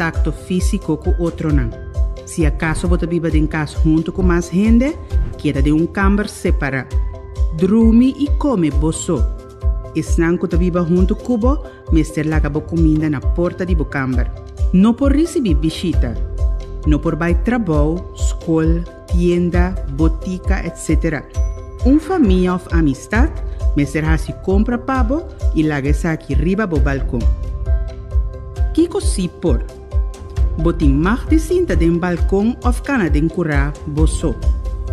kontakto físiko ku otronan. Si akaso bo ta biba den kas huntu ku mas hende, keda den un kamber separá. Drumi i kome bo so. Esnan ku ta biba huntu ku bo mester laga bo kuminda na porta di bo kamber. No por risibí bishita. No por bai trabou, skol, tienda, botika, etc. Un famia òf amistat mester hasi kompra pa bo i laga esaki riba bo balkon. Kiko sí por? Bo tin mag di sinta den balkon òf kana den kurá bo so.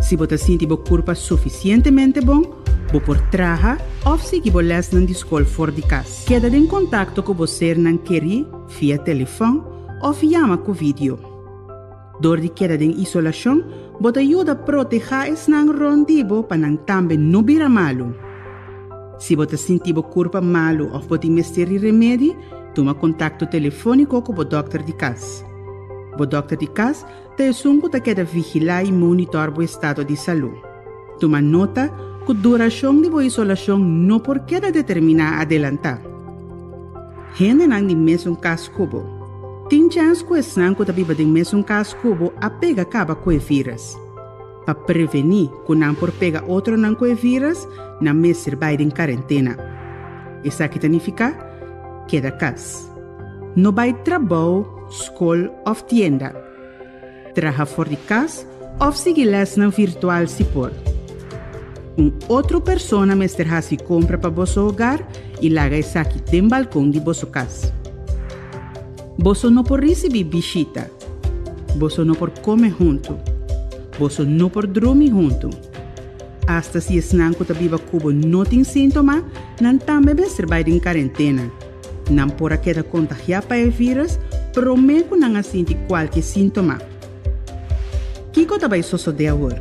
Si bo ta sinti bo kurpa sufisientemente bon, bo por traha òf sigui bo lèsnan di skol for di kas. Keda den kontakto ku bo sernan kerí via telefòn òf yama ku vidio. Dor di keda den isolashon, bo ta yuda protehá esnan rònt di bo pa nan tambe no bira malu. Si bo ta sinti bo kurpa malu òf bo tin mester di remedi, tuma kontakto telefóniko ku bo dòkter di kas. Bo dòkter di kas ta esun ku ta keda vigilá i monitòr bo estado di salú. Tuma nota ku durashon di bo isolashon no por keda determiná adelantá. Hendenan di mesun kas ku bo. Tin chèns ku esnan ku ta biba den mesun kas ku bo a pega kaba ku e vírus. Pa prevení ku nan por pega otronan ku e vírus, nan mester bai den karentena. Esaki ta nifiká, keda kas. No bai trabou, skol òf tienda. Traha for di kas òf sigui lèsnan virtual si por. Un otro persona mester hasi kompra pa boso hogar i laga esaki den balkon di boso kas. Boso no por risibí bishita. Boso no por kome huntu. Boso no por drumi huntu. Asta si esnan ku ta biba ku bo no tin síntoma, nan tambe mester bai den karentena. Nan por a keda kontagiá pa e vírus promé ku nan a sinti kualke síntoma. Kiko ta bai sosodé awor?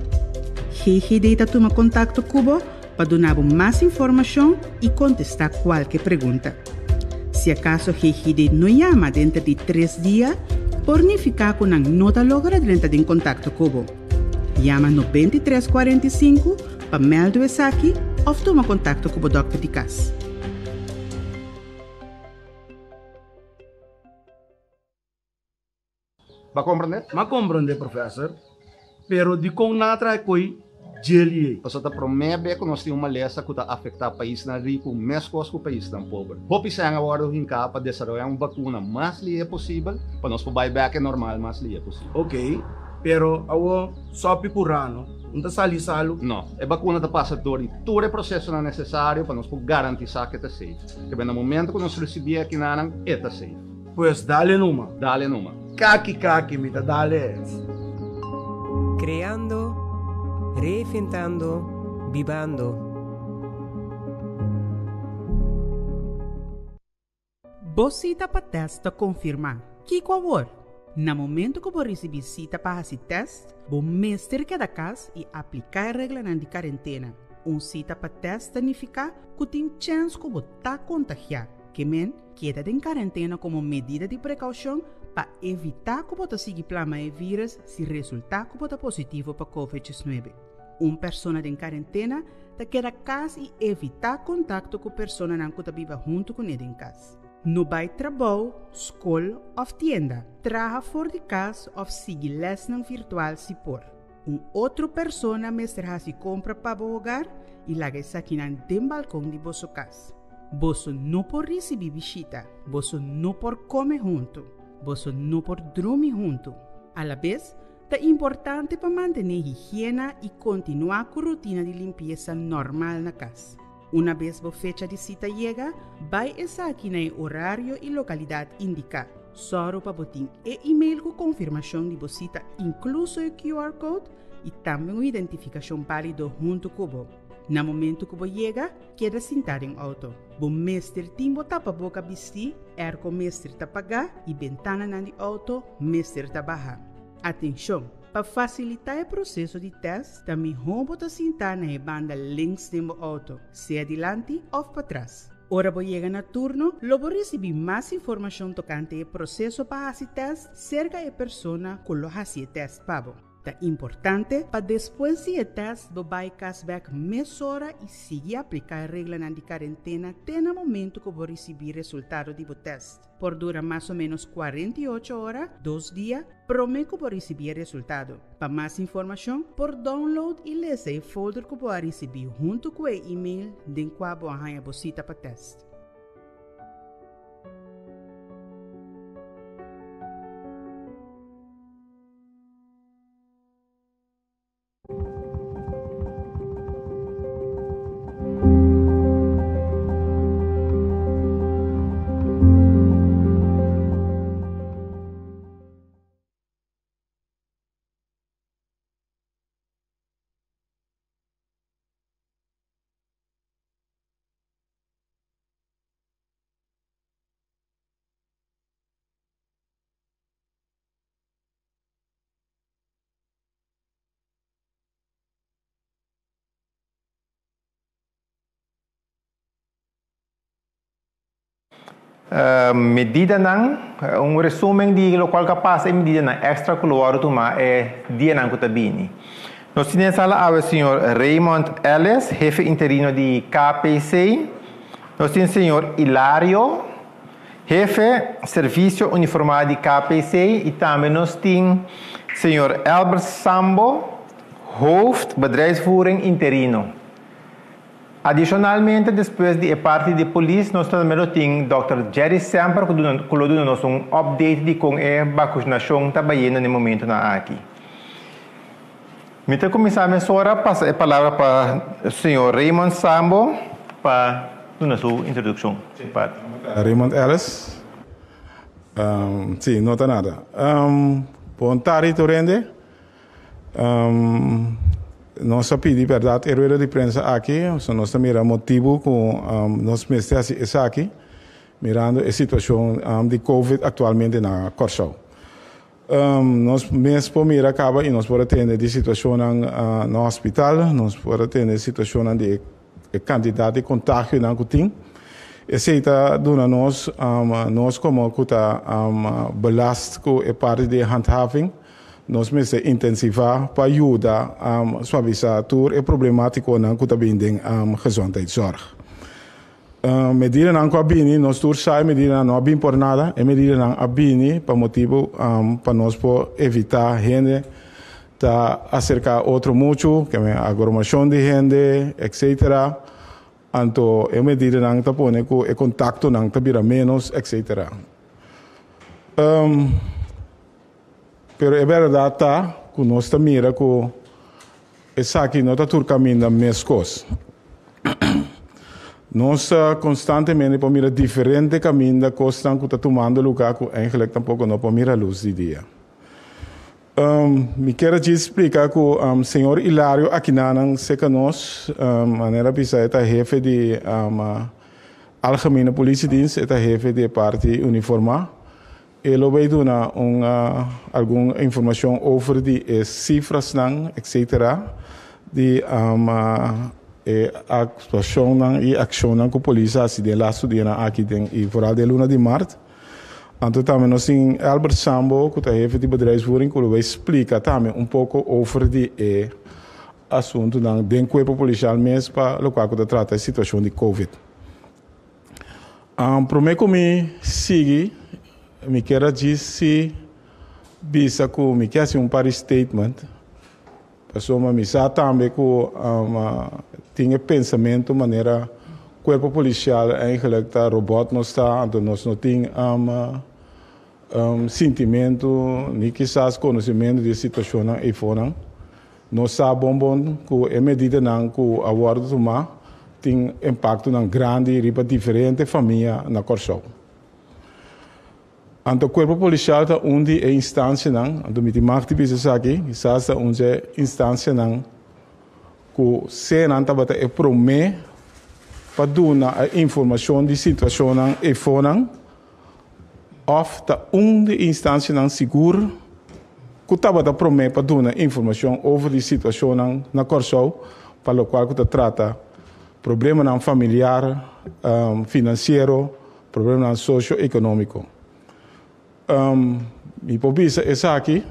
GGD ta tuma kontakto ku bo pa duna bo mas informashon i kontestá kualke pregunta. Si akaso GGD no yama denter di tres dia, por nifiká ku nan no ta logra drenta den kontakto ku bo. Yama 93 45 pa mèldu esaki òf tuma kontakto ku bo dòkter di kas. Bo a komprendé? M'a komprendé, professor. Pero dikon nan a traha koi djeli ei? Pasobra ta promé be ku nos tin un malesa ku ta afektá paisnan riku meskos ku paisnan pober. Hopi sèn a wòrdu hinká pa desaroyá un bakuna mas lihé posibel pa nos por bai bèk e normal mas lihé posibel. Ok, pero awor sòpi ku rano no ta sali salu? No, e bakuna ta pasa dor di tur e prosesonan nesesario pa nos por garantisá ku e ta safe. Kebé na momento ku nos risibié akinanan, e ta safe. Pues dale numa. Dale numa. Kaki kaki mi ta dale es. Creando, reinventando, bibando. Bo sita pa tèst ta konfirmá. Kiko awor? Na momentu ku bo risibí sita pa hasi tèst, bo mester keda kas i apliká e reglanan di karentena. Un sita pa tèst ta nifiká ku tin chèns ku bo ta kontagiá. Ke men, keda den karentena komo medida di prekoushon pa evitá ku bo ta sigui plama e vírus si resultá ku bo ta positivo pa Covid 19. Un persona den karentena ta keda kas i evitá kontakto ku personanan ku ta biba huntu kuné den kas. No bai trabou, skol òf tienda. Traha for di kas òf sigui lèsnan virtual si por. Un otro persona mester hasi kompra pa bo hogar i laga esakinan den balkon di boso kas. Boso no por risibí bishita, boso no por kome huntu, boso no por drumi huntu. Alabes, ta importante pa mantené higiena i kontinuá ku rutina di limpiesa normal na kas. Una bes bo fecha di sita yega, bai esaki na e orario i lokalidat indiká. Sòru pa bo tin e email ku konfirmashon di bo sita inkluso e QR code i tambe un identifikashon bálido huntu ku bo. Na momentu ku bo yega, keda sintá den outo. Bo mester tin bo tapaboka bistí, airco mester ta pagá i bentananan di outo mester ta bahá. Atenshon! Pa fasilitá e proseso di tèst, ta mihó bo ta sintá na e banda links den bo outo, sea dilanti òf patras. Ora bo yega na turno, lo bo risibí mas informashon tokante e proseso pa hasi tèst serka e persona ku lo hasi e tèst pa bo. Ta importante pa despues di e tèst bo bai kas bèk mesora i sigui apliká e reglanan di karentena te na momentu ku bo risibí resultado di bo tèst. Por dura mas o ménos 48 ora, dos dia, promé ku bo risibí e resultado. Pa mas informashon, por download i lesa e folder ku bo a risibí huntu ku e email den kua bo a haña bo sita pa tèst. Medidanan, un resumen di locual cu a pasa y medidanan extra cu lo wordo tuma e dianan cu ta bini. Nos tin den sala awe señor Raymond Ellis, hefe interino di KPC. Nos tin señor Hilario, hefe servicio uniforma di KPC y tambe nos tin señor Albert Sambo, hoofd bedrijfsvoering interino. Adicionalmente despues di e parti di polis nos tambe lo tin dòkter Jerry Semper cu cu lo duna nos un update di con e vacunacion ta bayendo na e momentonan aki. Mi ta cuminsa mesora pasa e palabra pa señor Raymond Sambo pa duna su introduccion. Raymond Ellis, Si, no ta nada. Bon tardi tur hende. Nos a pidi berdad e rueda di prensa aki, so nos ta mira motibu ku nos mester hasi esaki mirando e situashon di covid aktualmente na Kòrsou. Nos mes por mira kaba i nos por a tende di situashonnan na hospital, nos por a tende situashonnan di e kantidat di kontagionan ku tin. Esei ta duna nos, nos komo ku ta belast ku e parti di handhaving, nos mester intensivá pa yuda suavisá tur e problemátikonan ku ta bin den gezondheidszorg. Medidanan ku a bini, nos tur sa e medidanan no a bin por nada, e medidanan a bini pa motibu pa nos por evitá hende ta aserká otro muchu, keme agromashon di hende, etcetera. Anto e medidanan ta pone ku e kontaktonan ta bira ménos, etcetera. Pero e bèrdat ta ku nos ta mira ku esaki no ta tur kaminda meskos. Nos ta konstantemente por mira diferente kaminda kosnan ku ta tumando lugá ku eigenlik tampoko no por mira lus di dia. Mi kier a djis splika ku señor Hilario Akinanan serka nos, manera bisa e ta hefe di Algemene Politiedienst, e ta hefe di e parti uniformá. E lo bay duna un algun informacion over di e cifrasnan etc. Di e actuacionnan y accionnan cu polis a haci den lastu dianan aki den y vooral den luna di maart. Anto tambe nos tin Albert Sambo cu ta hefe di bedrijfsvoering cu lo bay splica tambe un poco over di e asuntonan den cuerpo policial mes pa locual cu ta trata e situacion di covid. Prome ku mi sigui, mi kier a djis si bisa ku mi ke hasi un par di statement, pasobra mi sa tambe ku tin e pensamentu manera kuerpo polisial eigenlijk ta robot nos ta, anto nos no tin sintimentu ni kisas konosementu di e situashonnan eifonan. Nos sa bon bon ku e medidanan ku a wòrdu tumá tin impaktonan grandi riba diferente famia na Kòrsou. Anto Kuerpo Polisial ta un di e instansianan, anto mi tin mag di bisa esaki, kisas ta un dje instansianan ku senan tabata e promé pa duna e informashon di situashonnan eifonan. Òf ta un di instansianan sigur ku tabata promé pa duna informashon over di situashonnan na Kòrsou pa lokual ku ta trata problemanan familiar, finansiero, problemanan sosio-ekonómiko. Mi por bisa esaki.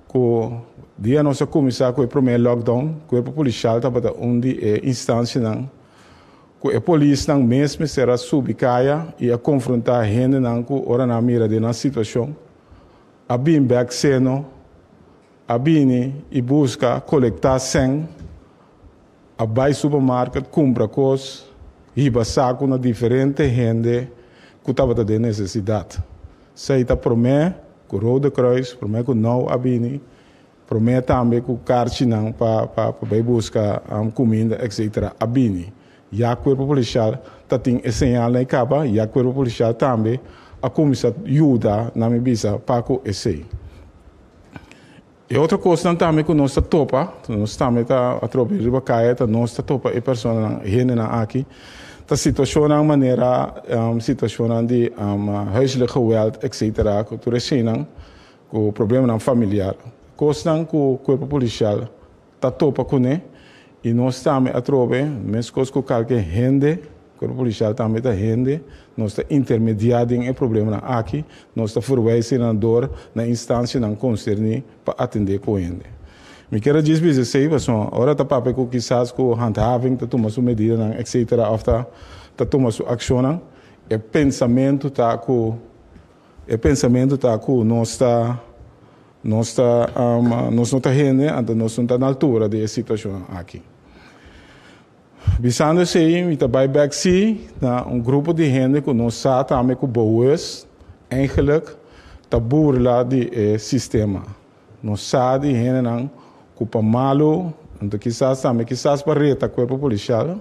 Ku dia nos a kuminsá ku e promé lockdown, Kuerpo Polisial tabata un di e instansianan ku e polisnan mes mester a subi kaya i a konfrontá hendenan ku ora nan a mira den nan situashon a bin bèk seno, a bini i buska kolektá sèn, a bai supermarket kumpra kos, hiba saku na diferente hende ku tabata den nesesidat. Esei ta promé ku Rode Kruis, promé ku nou a bini, promé tambe ku karchinan pa pa bai buska kuminda etcetera a bini. Ya Kuerpo Polisial ta tin e señalnan ei kaba, ya Kuerpo Polisial tambe a kuminsá yuda, nan mi bisa, pa ku esei. E otro kosnan tambe ku nos ta topa, nos tambe ta atrobe riba kaya, ta nos ta topa e personanan, e hendenan aki, ta situashonnan manera situashonnan di huiselijk geweld etcetera, ku tur eseinan, ku problemanan familiar. Kosnan ku kuerpo polisial ta topa kuné i nos tambe atrobe, meskos ku kalke hende, Kuerpo Polisial tambe ta hende, nos ta intermediá den e problemanan aki, nos ta verwijs nan dor na instansianan konserní pa atendé ku hende. Mi kier a djis bisa esei pasobra ora ta papia ku kisas ku handhaving ta tuma su medidanan etcetera òf ta ta tuma su akshonnan, e pensamentu ta ku e pensamentu ta ku nos ta nos ta nos no ta hende anto nos no ta na altura di e situashonnan aki. Bisando esei, mi ta bai bek si na un grupo di hende ku no sa tambe ku bewust eigenlijk ta burla di e sistema. No sa di hendenan ku pa malu, anto kisas tambe kisas pa reta kuerpo polisial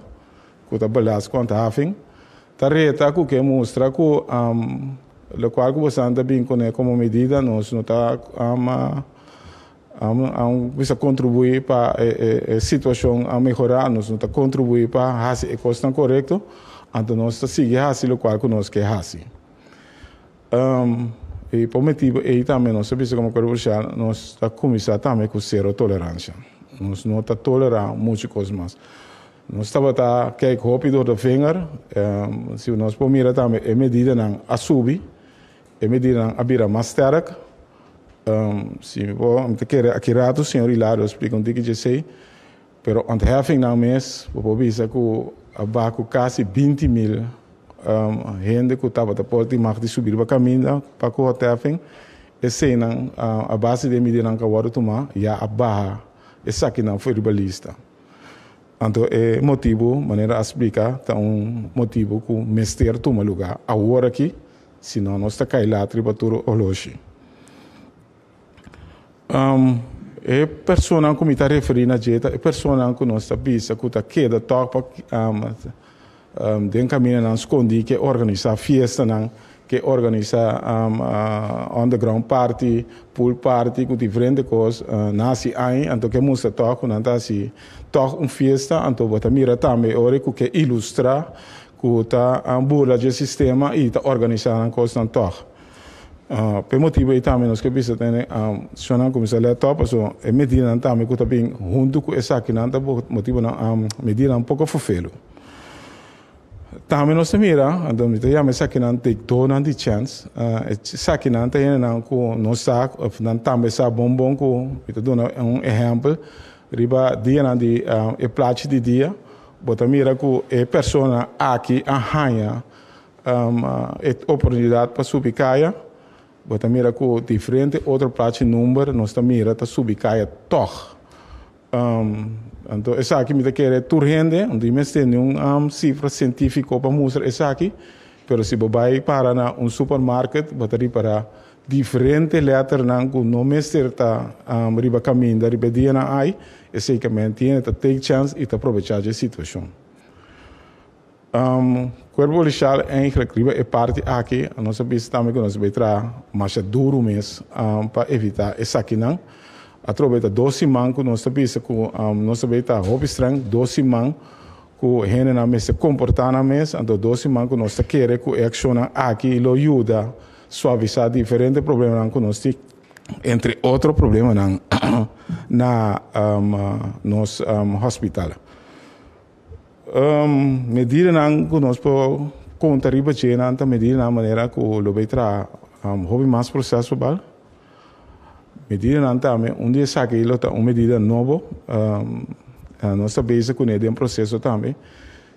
ku ta belas ku handhaving, ta reta ku ke mustra ku lokual ku bosan ta bin kuné komo medida nos no ta Aun bisa kontribuí pa e situashon a mehorá, nos no ta kontribuí pa hasi e kosnan korekto, anto nos ta sigui hasi lokual ku nos ke hasi. I pa motibu ei tambe nos ta bisa komo Kuerpo Polisial nos ta kuminsá tambe ku sero toleransha. Nos no ta tolerá muchu kos mas. Nos tabata kijk hopi door de vinger, si nos por mira tambe e medidanan a subi. E medidanan a bira mas sterk. Si mi por, mi ta kere aki rato señor Hilario a splika un tiki djesei, pero ontheffingnan mes bo por bisa ku a baha ku kasi 20.000 hende ku tabata por tin mag di subi riba kaminda pa ku ontheffing. Eseinan a base di e medidanan ku a wòrdu tumá ya a baha esakinan for riba lista. Anto e motibu, manera a splika, ta un motibu ku mester tuma lugá awor aki, sino nos ta kai lat riba tur oloshi. E personanan ku mi ta referí na dje ta e personanan ku nos ta bisa ku ta keda tòg pa den kamindanan skondí ke organisá fiestanan, ke organisá underground party, pool party ku diferente kos na hasi aña, anto ke mustra tòg ku nan ta hasi tòg un fiesta, anto bo ta mira tambe e ora ku ke ilustrá ku ta burla dje sistema i ta organisá nan kosnan tòg. P'e motibu ei tambe nos ke bisa tene shonnan kuminsá lèt tòg pasobra e medidanan tambe ku ta bin huntu ku esakinan ta motibunan medidanan poko fofelu. Tambe nos ta mira, anto mi ta yama esakinan tekdónan di chèns. Esakinan ta hendenan ku no sa òf nan tambe sa bon bon ku mi ta duna un ehèmpel riba dianan di e plachi di dia bo ta mira ku e persona aki a haña e oportunidat pa subi kaya. Bo ta mira ku diferente otro plachi number nos ta mira ta subi kaya tòg. Anto esaki mi ta kere tur hende, no tin mester niun sifra sientífiko pa mustra esaki, pero si bo bai para na un supermarket bo ta ripará diferente lèternan ku no mester ta riba kaminda riba e dianan ai, esei ke men tin hende ta take chance i ta probechá dje situashon. Kuerpo Polisial eigenlijk riba e parti aki nos a bisa tambe ku nos a bai traha masha duru mes pa evitá esakinan. Atrobe ta dos siman ku nos ta bisa ku nos ta bai ta hopi strèng, dos siman ku hendenan mester komportá nan mes, anto dos siman ku nos ta kere ku e akshonnan aki lo yuda suavisá diferente problemanan ku nos tin, entre otro problemanan na nos hospital. Medidanan ku nos por konta riba dje nan ta medidanan manera ku lo bay traha hopi mas proseso bal. Medidanan tambe, un di esaki lo ta un medida nobo, nos ta bezig kuné den proseso tambe.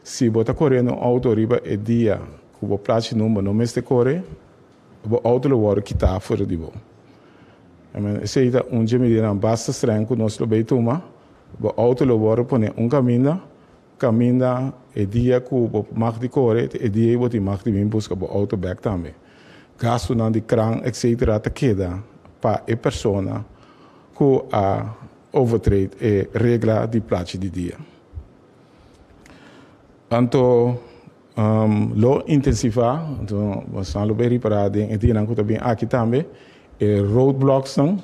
Si bo ta koriendo un outo riba e dia ku bo plachi number no mester kore, bo outo lo wòrdu kitá for di bo. Esei ta un dje medidanan basta strèng ku nos lo bay tuma. Bo outo lo wòrdu pone un kaminda, kaminda e dia ku bo mag di kore, ta e dia ei bo tin mag di bin buska bo outo bèk tambe. Gastunan di kran etcetera ta keda pa e persona ku a overtreed e regla di plachi di dia. Anto lo intensivá, anto boso lo bay ripará den e dianan ku ta bin aki tambe, e roadblocks-nan.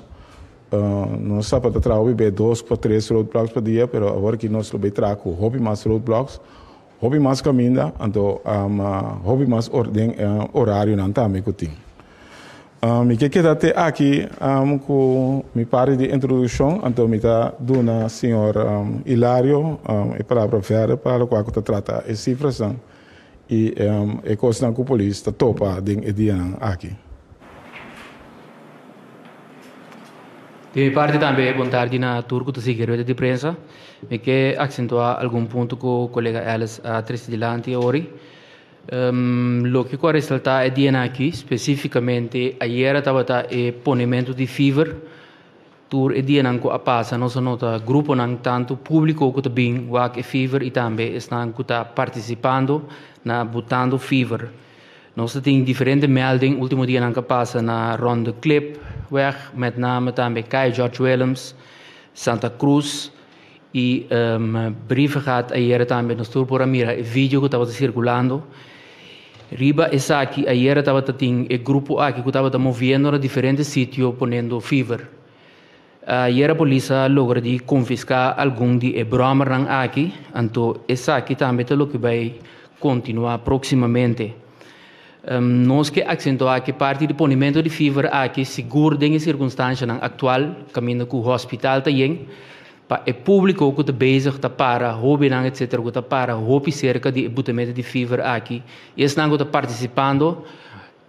Nos tabata traha hopi be dos pa tres roadblocks pa dia, pero awor aki nos lo bay traha ku hopi mas roadblocks, hopi mas kaminda, anto hopi mas den orarionan tambe ku tin. Mi ke keda te aki ku mi parti di introdukshon, anto mi ta duna señor Hilario e palabra verder pa lokual ku ta trata e sifrasnan i e kosnan ku polis ta topa den e dianan aki. Di mi parti tambe bon tardi na tur ku ta sigui rueda di prensa. Mi ke aksentuá algun punto ku kolega Ellis a trese dilanti awor. Loke ku a resaltá e dianan aki, spesífikamente ayera tabata e ponementu di fever. Tur e dianan ku a pasa nos a nota gruponan tantu públiko ku ta bin wak e fever i tambe esnan ku ta partisipando na butando fever. Nos ta tin diferente melding último dianan ku a pasa na Ronde Klipweg, met name tambe Kaya George Willems, Santa Cruz. I Brievengat ayera tambe nos tur por a mira e video ku tabata sirkulando. Riba esaki ayera tabata tin e grupo aki ku tabata moviendo na diferente sitio poniendo fever. Ayera polis a logra di konfiská algun di e bròmernan aki, anto esaki tambe ta loke bai kontinuá próksimamente. Nos ke aksentuá ku parti di ponimentu di fever aki sigur den e sirkunstanshanan aktual kaminda ku hospital ta yen, Pa e públiko ku ta bezig ta para, hóbennan etsetera ku ta para hopi serka di e butamento di fever aki i esnan ku ta partisipando,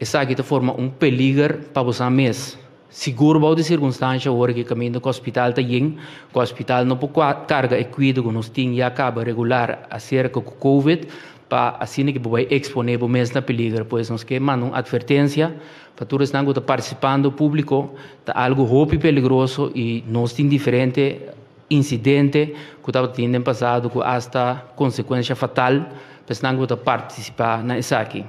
esaki ta forma un peliger pa bosan mes. Sigur bou di sirkunstansha ora ku e kaminda ku hospital ta yen, ku hospital no por karga e kuido ku nos tin ya kaba regular aserka ku covid, pa asina ku bo bai eksponé bo mes na peliger. Pues nos ke manda un atvertensia Pa tur esnan ku ta partisipando públiko ta algu hopi peligroso i nos tin diferente insidente ku tabata tin den pasado ku asta konsekuensha fatal pa esnan ku ta partisipá na esaki.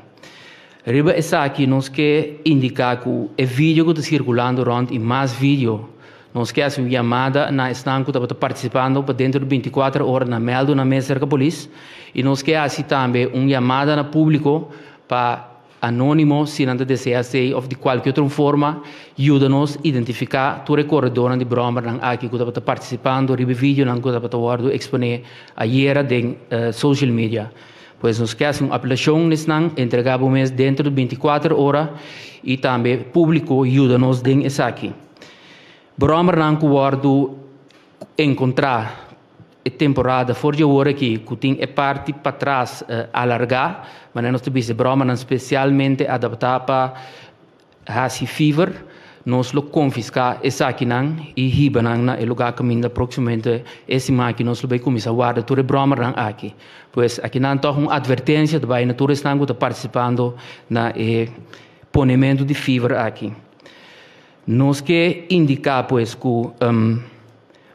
Riba esaki nos ke indiká ku e video ku ta sirkulando rònt i mas video nos ke hasi un yamada na esnan ku tabata partisipando pa dentro di binti kuater ora na mèldu nan mes serka polis i nos ke hasi tambe un yamada na públiko pa Anónimo, si nan ta deseá esei òf di kualke otro forma, yuda nos identifiká tur e koredónan di bròmernan aki ku tabata partisipando riba e videonan ku tabata wòrdu eksponé ayera den social media. Pues nos ke hasi un apelashon na esnan, entregá bo mes dentro di binti kuater ora i tambe públiko yuda nos den esaki. Bròmernan ku wòrdu enkontrá. E temporada for di awor aki ku tin e parti patras alargá, manera nos ta bisa e bromanan spesialmente adaptá pa hasi fever, nos lo konfiská esakinan i hiba nan na e lugá kaminda próksimamente e siman aki nos lo bai kuminsá warda tur e bromanan aki. Pues akinan tòg un atvertensia ta bai na tur esnan ku ta partisipando na e ponementu di fever aki. Nos ke indiká pues ku.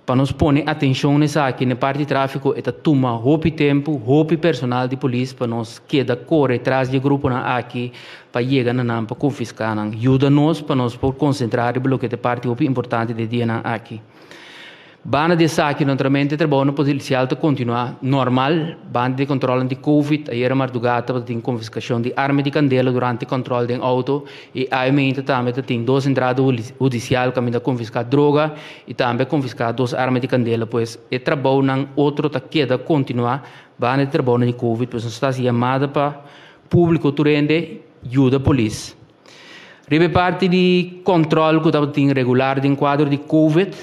Pa nos pone atencion na esaki, na e parti di trafico e ta tuma hopi tempo, hopi personal di polis pa nos keda core tras di e gruponan aki pa yega na nan pa confisca nan. Yuda nos pa nos por concentra riba loke ta e parti hopi importante di e dianan aki. Banda di esaki naturalmente e trabounan policial ta continua normal, banda di e controlnan di covid, ayera marduga tabata tin confiscacion di arma di candela durante control den auto y awe tambe ta tin dos entrada hudicial caminda confisca droga i tambe a konfiská dos arma di kandela. Pues e trabounan otro ta keda kontinuá banda di trabounan di covid. Pues nos ta hasi yamada pa públiko tur hende yuda polis. Riba e parti di kòntròl ku tabatin regular den kuadro di covid,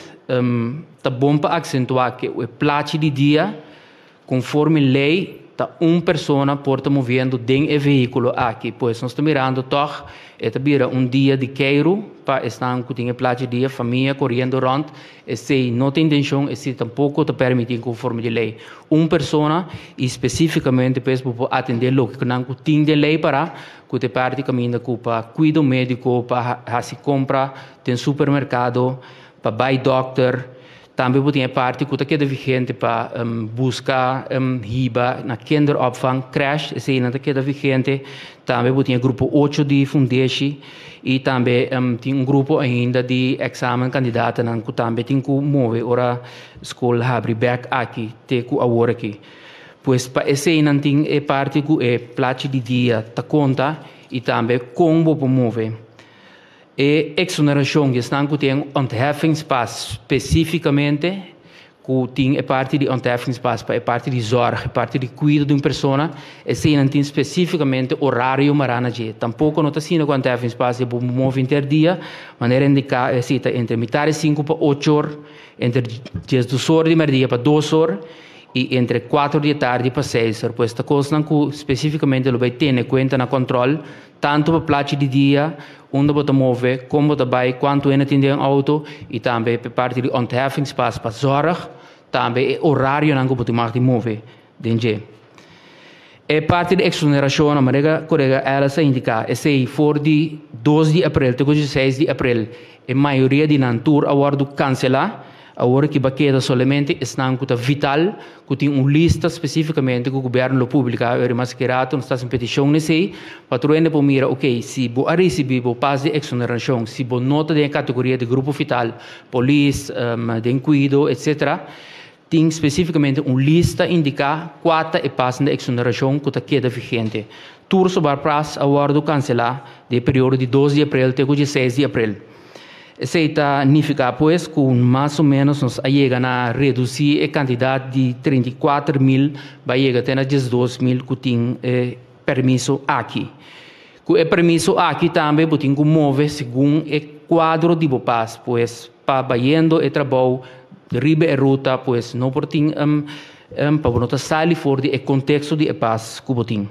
ta bon pa aksentuá ke e plachi di dia konforme lei. Ta un persona por ta moviendo den e vehiculo aki. Pues nos ta mirando toch e ta bira un dia di keiru pa esnan cu tin e plachi dia, famia coriendo rond. Esey no ta intencion, esey tampoco ta permiti conforme di ley. Un persona y specificamente pues bo por atende loke cu nan cu tin den ley para cu ta e parti caminda cu pa cuido medico, pa haci compra den supermercado, pa bay dokter. Tambe bo tin e parti ku ta keda vigente pa buska hiba na kinderopvang, crèche, eseinan ta keda vigente. Tambe bo tin e grupo ocho di fundeshi i tambe tin un grupo ainda di examen kandidatonan ku tambe tin ku move ora skol habri bèk aki te ku awor aki. Pues pa eseinan tin e parti ku e plachi di dia ta konta i tambe kon bo por move. E exoneracion di esnan cu tin ontheffingspas specificamente cu tin e parti di ontheffingspas pa e parti di zorg, e parti di cuido di un persona, eseinan tin specificamente orario mará na dje. Tampoco no ta asina cu ontheffingspas e bo move henter dia, manera indica esei ta entre mitar di sinku pa ocho or, entre diesdos or di merdia pa dos or y entre cuatro di e tardi pa seis or. Pues ta cosnan cu specificamente lo bay tene cuenta na control Tantu pa plachi di dia, unda bo ta move, kon bo ta bai, kuantu hende tin den outo i tambe pa e parti di ontheffingspas pa zorg, tambe e orarionan ku bo tin mag di move den dje. E parti di eksonerashonnan, manera kolega Ellis a indiká, esei for di dos di aprel te ku dieseis di aprel e mayoria di nan tur a wòrdu kanselá. Awor ki ba keda solamente esnan ku ta vital, ku tin un lista spesífikamente ku gobièrnu lo publiká ora mas ki rato nos ta hasi un petishon nesei pa tur hende por mira ok si bo a risibí bo pas di eksonerashon, si bo no ta den e kategoria di grupo vital, polis, den kuido etsetera, tin spesífikamente un lista indiká kua ta e pasnan di eksonerashon ku ta keda vigente. Tur sobar pas a wòrdu kanselá den e periodo di dos di aprel te ku dieseis di aprel. Esei ta nifiká pues ku mas o ménos nos a yega na redusí e kantidat di 34.000 bai yega te na 12.000 ku tin e permiso aki. Ku e permiso aki tambe bo tin ku move segun e kuadro di bo pas, pues pa bayendo e trabou riba e ruta pues no por tin pa bo no ta sali for di e konteksto di e pas ku bo tin.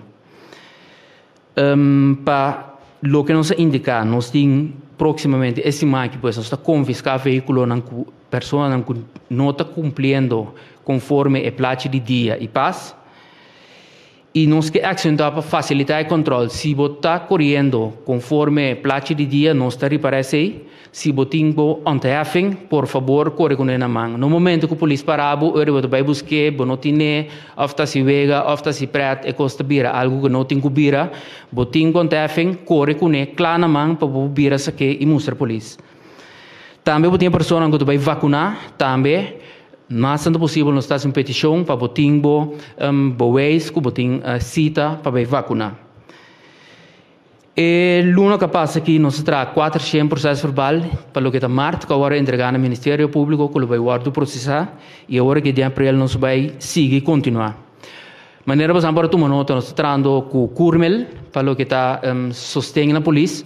Pa loke nos a indiká, nos tin próksimamente e siman aki pues nos ta konfiská vehíkulonan ku personanan ku no ta kumpliendo konforme e plachi di dia i pas. I nos ke aksentá pa fasilitá e kòntròl. Si bo ta koriendo konforme plachi di dia nos ta ripará esei. Si bo tin bo ontheffing, por fabor kore ku ne na man. No momento ku polis para bo, ora bo ta bai busk'é, bo no tin'é, òf ta hasi wega, òf ta hasi prèt, e kos ta bira algu ku no tin ku bira. Bo tin ku ontheffing, kore kuné kla na man pa bo bira sak'é i mustra polis. Tambe bo tin e personanan ku ta bai vakuná, tambe mas tantu posibel nos ta hasi un petishon pa bo tin bo bewijs ku bo tin sita pa bai vakuná. E luna ku a pasa aki nos a traha kuater shen proses verbal pa loke ta mart ku a wòrdu entregá na Ministerio Públiko ku lo bai wòrdu prosesá i awor aki den aprel nos bai sigui kontinuá. Manera boso por a tuma nota nos ta trahando ku Curmel pa loke ta sosten na polis.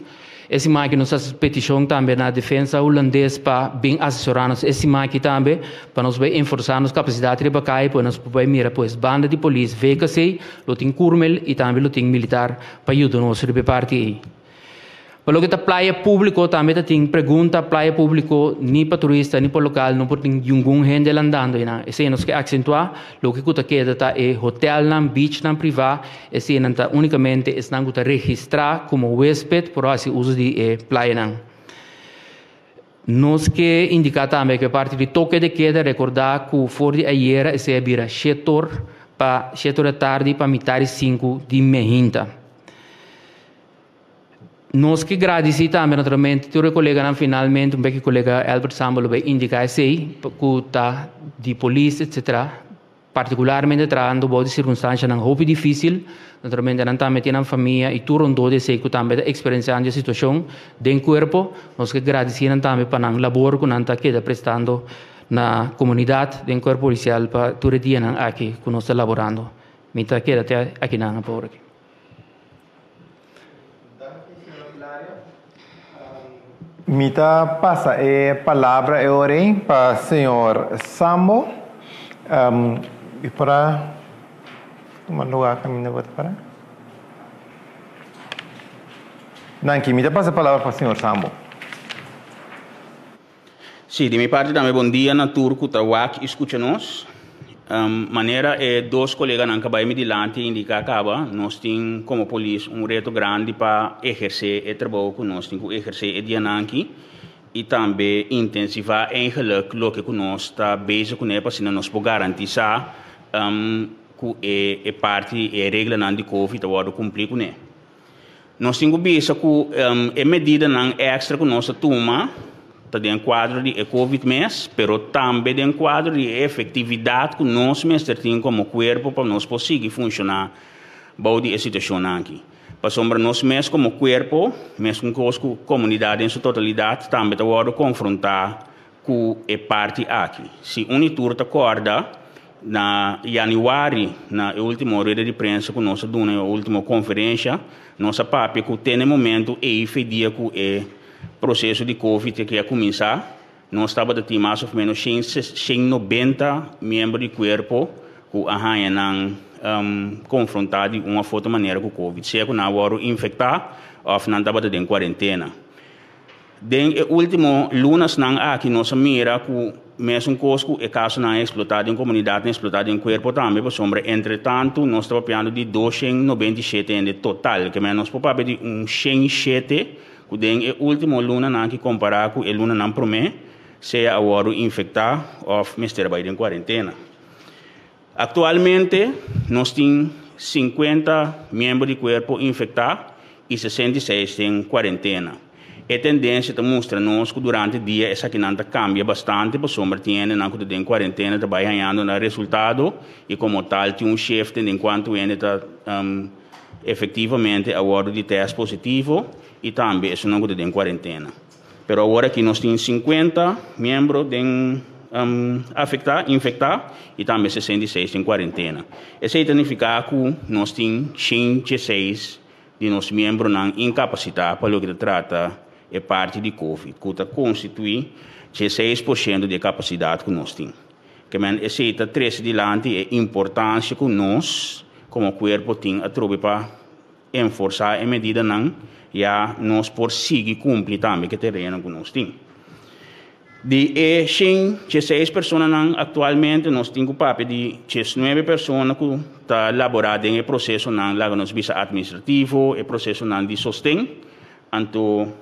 E siman aki nos a hasi petishon tambe na Defensa Hulandes pa bin asesorá nos e siman aki tambe pa nos bai enforsá nos kapasidat riba kai pa nos por bai mira pues banda di polis VKC lo tin Curmel i tambe lo tin militar pa yuda nos riba e parti ei. Pa loke ta playa públiko tambe ta tin pregunta, playa públiko ni pa turista ni pa lokal no por tin ningun hende landando einan. Esei nos ke aksentuá, loke ku ta keda ta e hotelnan, beachnan privá, eseinan ta únikamente esnan ku ta registrá komo huésped por hasi uso di e playanan. Nos ke indiká tambe ku e parti di toke de keda rekordá ku for di ayera esei a bira shetor pa shetor di tardi pa mitar di sinku di mehinta. Nos ke gradisí tambe naturalmente tur e koleganan finalmente un bek e kolega Albert Sambo lo bai indiká esei ku ta di polis etsetera. Partikularmente trahando bou di sirkunstanshanan hopi difísil, naturalmente nan tambe tin nan famia i tur rondó di esei ku tambe ta eksperensiando e situashon den kuerpo. Nos ke gradisí nan tambe pa nan labor ku nan ta keda prestando na komunidat den kuerpo polisial pa tur e dianan aki ku nos ta laborando. Mi ta keda te akinan pa ora aki. Mi ta pasa e palabra e ora ei pa señor Sambo. Um, y para Tuma lugá kaminda bo ta pará. Danki. Mi ta pasa palabra pa señor Sambo. Sí, di mi parti tambe bon dia na tur ku ta wak i skucha nos. Manera e dos koleganan ka bai mi dilanti a indiká kaba, nos tin komo polis un reto grandi pa ehersé e trabou ku nos tin ku ehersé e dianan aki i tambe intensivá eigenlik loke ku nos ta bezig kuné pa asina nos por garantisá ku e parti e reglanan di covid ta wòrdu kumplí kuné. Nos tin ku bisa ku e medidanan èkstra ku nos a tuma ta den kuadro di e covid mes, pero tambe den kuadro di e efektividat ku nos mester tin komo kuerpo pa nos por sigui funshoná bou di e situashonnan aki. Pasobra nos mes komo kuerpo, meskun kos ku komunidat den su totalidat, tambe ta wòrdu konfrontá ku e parti aki. Si un i tur ta kòrda, na yanüari, na e último rueda di prensa ku nos a duna, e último konferensha, nos a papia ku te na e momentu ei fe dia ku e proseso di covid aki a kuminsá, nos tabata tin mas òf ménos 190 miembro di kuerpo ku a haña nan konfrontá di un òf otro manera ku covid, sea ku nan a wòrdu infektá òf nan tabata den kuarentena. Den e último lunasnan aki nos a mira ku mesun kos ku e kasonan a eksplotá den komunidat, a eksplotá den kuerpo tambe pasobra entretantu nos ta papiando di 297 hende total, ke men nos por papia di un 107 ku den e último lunanan aki kompará ku e lunanan promé sea a wòrdu infektá òf mester a bai den kuarentena. Aktualmente nos tin 50 miembro di kuerpo infektá i 66 den kuarentena. E tendensia ta mustra nos ku durante dia esakinan ta kambia bastante pasobra tin hendenan ku ta den kuarentena ta bai hañando nan resultado i komo tal tin un shift den kuantu hende ta efektivamente a wòrdu di tèst positivo i tambe esunnan ku ta den kuarentena. Pero awor aki nos tin 50 miembro den afektá, infektá, i tambe 66 den kuarentena. Esei ta nifiká ku nos tin 106 di nos miembronan inkapasitá pa loke ta trata e parti di covid, ku ta konstituí 16% di e kapasidat ku nos tin. Ke men esei ta trese dilanti e importansia ku nos komo kuerpo tin atrobe pa enforsá e medidanan ya nos por sigui kumpli tambe ku e tereno ku nos tin. Di e 116 personanan aktualmente nos tin ku papia di 19 persona ku ta laborá den e prosesonan laga nos bisa atministrativo, e prosesonan di sosten, anto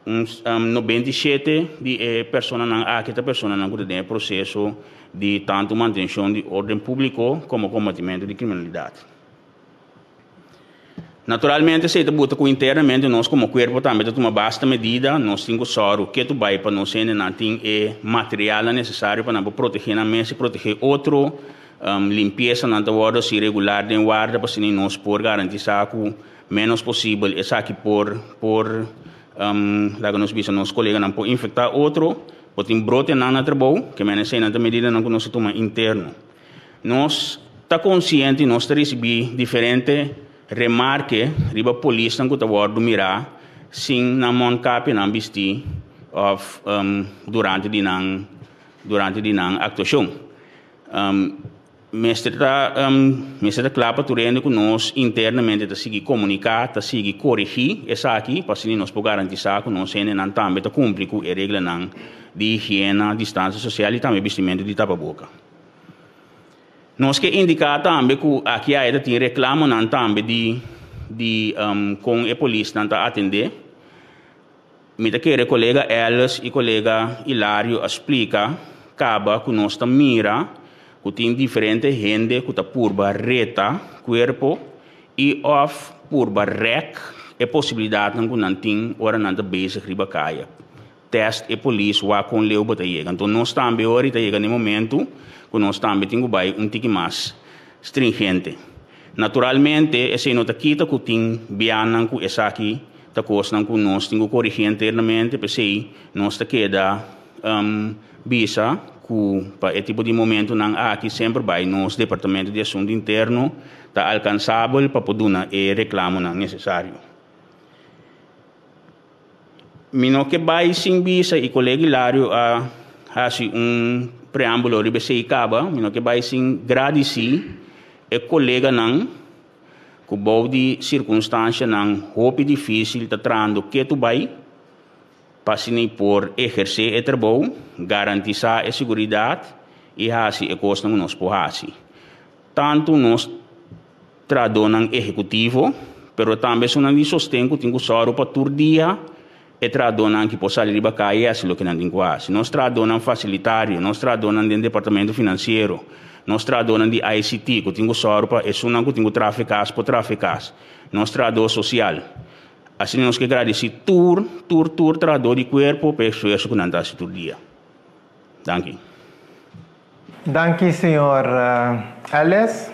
un 97 di e personanan aki ta personanan ku ta den e proseso di tantu mantenshon di órden públiko komo kombatimentu di kriminalidat. Naturalmente esei ta buta ku internamente nos komo kuerpo tambe ta tuma basta medida, nos tin ku sòru ke tu bai pa nos hendenan tin e materialnan nesesario pa nan por protegé nan mes i protegé otro, limpiesanan ta wòrdu hasi regular den warda pa asina nos por garantisá ku ménos posibel esaki por por laga nos bisa nos koleganan por infektá otro, por tin brotenan na trabou, ke mene eseinan ta medidanan ku nos ta tuma interno. Nos ta konsiente i nos ta risibí diferente remarke riba polisnan ku ta wòrdu mirá sin nan mòntkapionan bistí òf durante di nan durante di nan aktuashon. Mester ta mester ta kla pa tur hende ku nos internamente ta sigui komuniká, ta sigui korigí esaki pa asina nos por garantisá ku nos hendenan tambe ta kumpli ku e reglanan di higiena, distansia sosial i tambe bistimentu di tapaboka. Nos ke indiká tambe ku aki aya ta tin reklamonan tambe di di kon e polisnan ta atendé. Mi ta kere kolega Ellis i kolega Ilario a splika kaba ku nos ta mira ku tin diferente hende ku ta purba reta kuerpo i òf purba rèk e posibilidatnan ku nan tin ora nan ta bezig riba kaya. Test e polis wak kon leu bo ta yega. Anto nos tambe ora i ta yega na e momentu ku nos tambe tin ku bai un tiki mas stringente. Naturalmente esei no ta kita ku tin bianan ku esaki ta kosnan ku nos tin ku korigí internamente, p'esei nos ta keda bisa ku pa e tipo di momentunan aki semper bai nos Departamento di Asuntu Interno ta alkansabel pa por duna e reklamonan nesesario. Mi no ke bai sin bisa i kolega Hilario a hasi un preambulo riba esei kaba, mi no ke bai sin gradisí E koleganan ku bou di sirkunstanshanan hopi difísil ta trahando ketu bai pa asina por ehersé e trabou, garantisá e seguridat i hasi e kosnan ku nos por hasi. Tantu nos trahadónan ehekutivo, pero tambe esunnan di sosten ku tin ku sòru pa tur dia e trahadónan aki por sali riba kaya i hasi loke nan tin ku hasi. Nos trahadónan fasilitario, nos trahadónan den departamento finansiero, nos trahadónan di ICT ku tin ku sòru pa esunnan ku tin ku traha fekas por traha fekas, nos trahadó sosial. Asina nos ke gradisí tur, tur, tur trahadó di kuerpo pa e esfuerso ku nan ta hasi tur dia. Danki. Danki señor Ellis.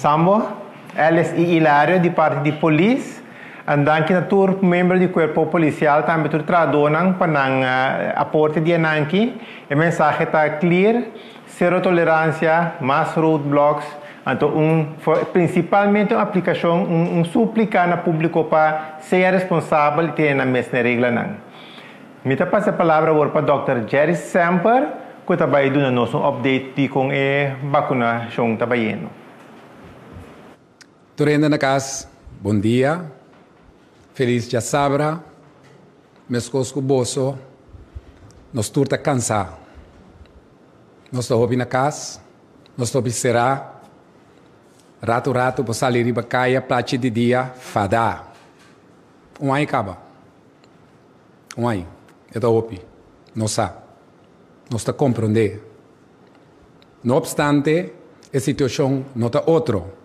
Sambo, Ellis y Hilario di parti di polis. En danki na tur miembro di cuerpo policial tambe tur trahadornan pa nan aporte di ananki. E mensahe ta clear, cero tolerancia, mas roadblocks, anto un principalmente un aplicacion, un suplica na publico pa sea responsabel y tene nan mes na e reglanan. Mi ta pasa e palabra awor pa Dòkter Jerry Semper ku ta bai duna nos un update di kon e bakunashon ta bayendo. Tur hende na kas, bon dia. Felis djasabra. Meskos ku boso, nos tur ta kansá. Nos ta hopi na kas, nos ta hopi será. Ratu ratu bo sali riba kaya plachi di dia, fadá. Un aña kaba. Un aña. E ta hopi. Nos sa. Nos ta komprondé. No opstante, e situashon no ta otro.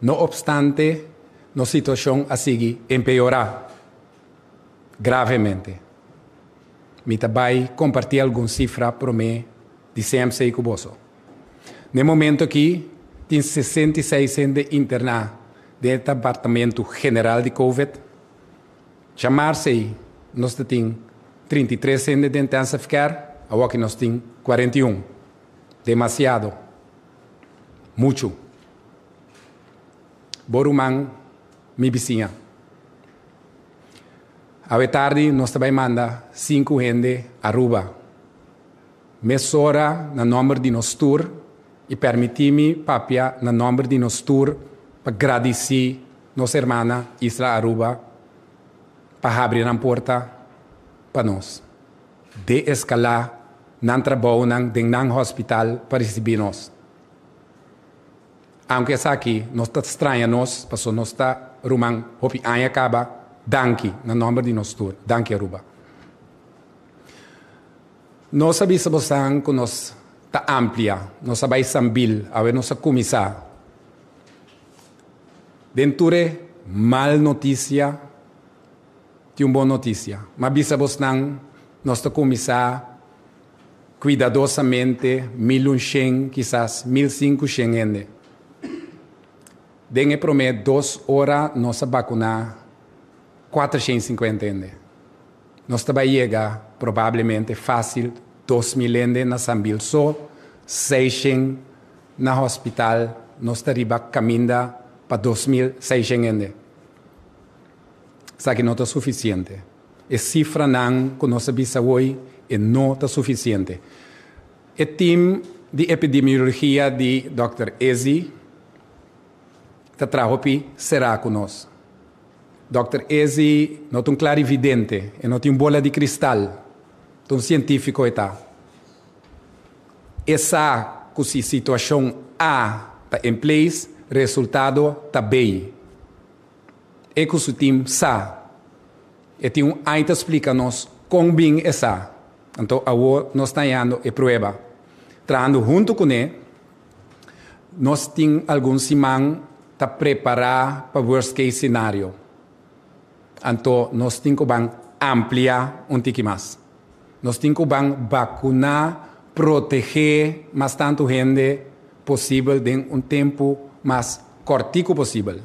No opstante, nos situashon a sigui empeorá gravemente. Mi ta bai kompartí algun sifra promé di CMC ku boso. Na e momento akí tin 66 hende interná den e departamento general di covid. Djamarsa ei nos ta tin 33 hende den intensive care, awoki nos tin 41. Demasiado. Muchu. Bo ruman, mi bisiña. Awe tardi nos ta bai manda sinku hende Aruba. Mesora na nòmber di nos tur i pèrmití mi papia na nòmber di nos tur pa gradisí nos hermana Isla Aruba pa habri nan porta pa nos deeskalá nan trabounan den nan hospital pa risibí nos. Aunke esaki no ta straña nos paso nos ta ruman hopi aña kaba, danki na nòmber di nos tur. Danki Aruba. Nos a bisa bosan ku nos ta amplia, nos a bai Sambil, awe nos a kuminsá. Den tur e mal notisia tin un bon notisia. M'a bisa bosnan nos ta kuminsá kuidadosamente 1100, kisas 1500 hende. Den e promé dos ora nos a bakuná 450 hende. Nos ta bai yega probablemente fásil 2000 hende na Sambil so, 600 na hospital, nos ta riba kaminda pa 2600 hende. Esaki no ta sufisiente. E sifranan ku nos a bisa awoi e no ta sufisiente. E tim di epidemiologia di dòkter Ezi ta traha hopi será ku nos. Dòkter Ezi no ta un klarividente, e no tin un bola di kristal, ta un sientífiko e ta. E sa ku si situashon A ta en place, resultado ta B. E ku su tim sa. E tin un ai ta splika nos kon bin e sa. Anto awor nos ta hañando e prueba. Trahando huntu kuné, nos tin algun siman ta prepará pa worst case scenario. Anto nos tin ku ban amplia un tiki mas. Nos tin ku ban bakuná, protegé mas tantu hende posibel den un tempu mas kòrtiku posibel.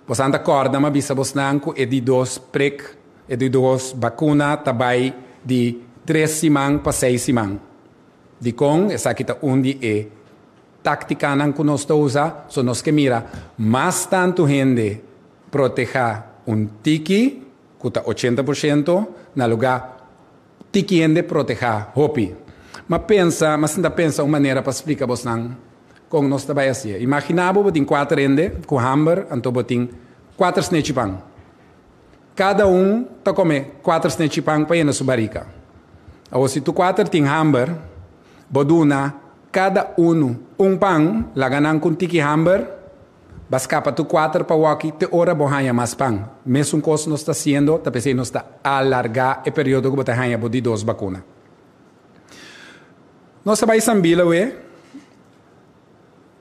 Bosan ta kòrda mi a bisa bosnan ku e di dos prek, e di dos bakuna ta bai di tres siman pa seis siman. Dikon? Esaki ta un di e táktikanan ku nos ta usa, so nos ke mira mas tantu hende protehá un tiki, ku ta 80%, na lugá tiki hende protehá hopi. M'a pensa, m'a sinta pensa un manera pa splika bosnan. Kon nos ta bai hasié? Imaginá bo bo tin kuater hende ku hamber, anto bo tin kuater snechi pan. Kada un ta kome kuater snechi pan pa yena su barika. Awor si tur kuater tin hamber, bo duna kada unu un pan, laga nan ku un tiki hamber, ba skapa tur kuater pa wòki te ora bo haña mas pan. Mesun kos nos ta hasiendo, ta p'esei nos ta alargá e periodo ku bo ta haña bo di dos bakuna. Nos ta bai Sambila we,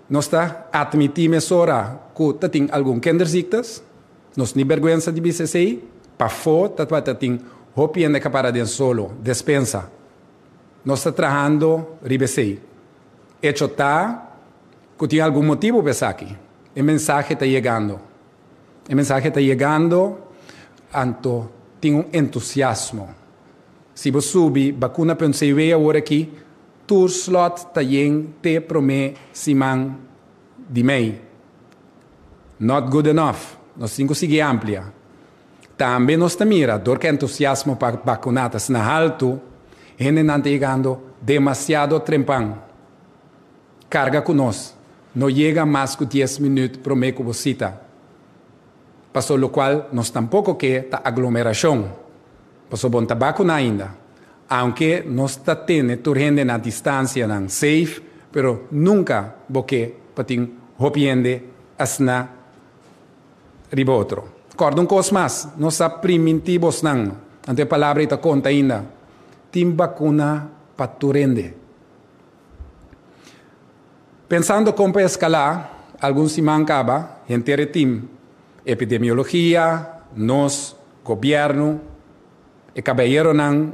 nos ta atmití mesora ku ta tin algun kinderziektes, nos ni bèrgwensa di bisa esei, pafó ta tabata tin hopi hende ka para den solo, despensa. Nos ta trahando riba esei. Echo ta ku tin algun motibu pa esaki. E mensahe ta yegando. E mensahe ta yegando, anto tin un entusiasmo. Si bo subi bakuna.cw awor aki, tur slot ta yen te promé siman di mei. Not good enough. Nos tin ku sigui amplia. Tambe nos ta mira, dor ku e entusiasmo pa bakuná ta asina haltu, hendenan ta yegando demasiado trempan. Karga ku nos. No yega mas ku dies minüt promé ku bo sita. Paso lokual nos tampoko ke ta aglomerashon. Paso bon ta bakuná ainda. Aunke nos ta tene tur hende na distansianan safe, pero nunka bo ke pa tin hopi hende asina riba otro. Kòrda un kos mas, nos a primintí bosnan, anto e palabra ei ta konta ainda, tin bakuna pa tur hende. Pensando kon pa eskalá, algun siman kaba, henter e tim, epidemiologia, nos, gobièrnu, e kabayeronan,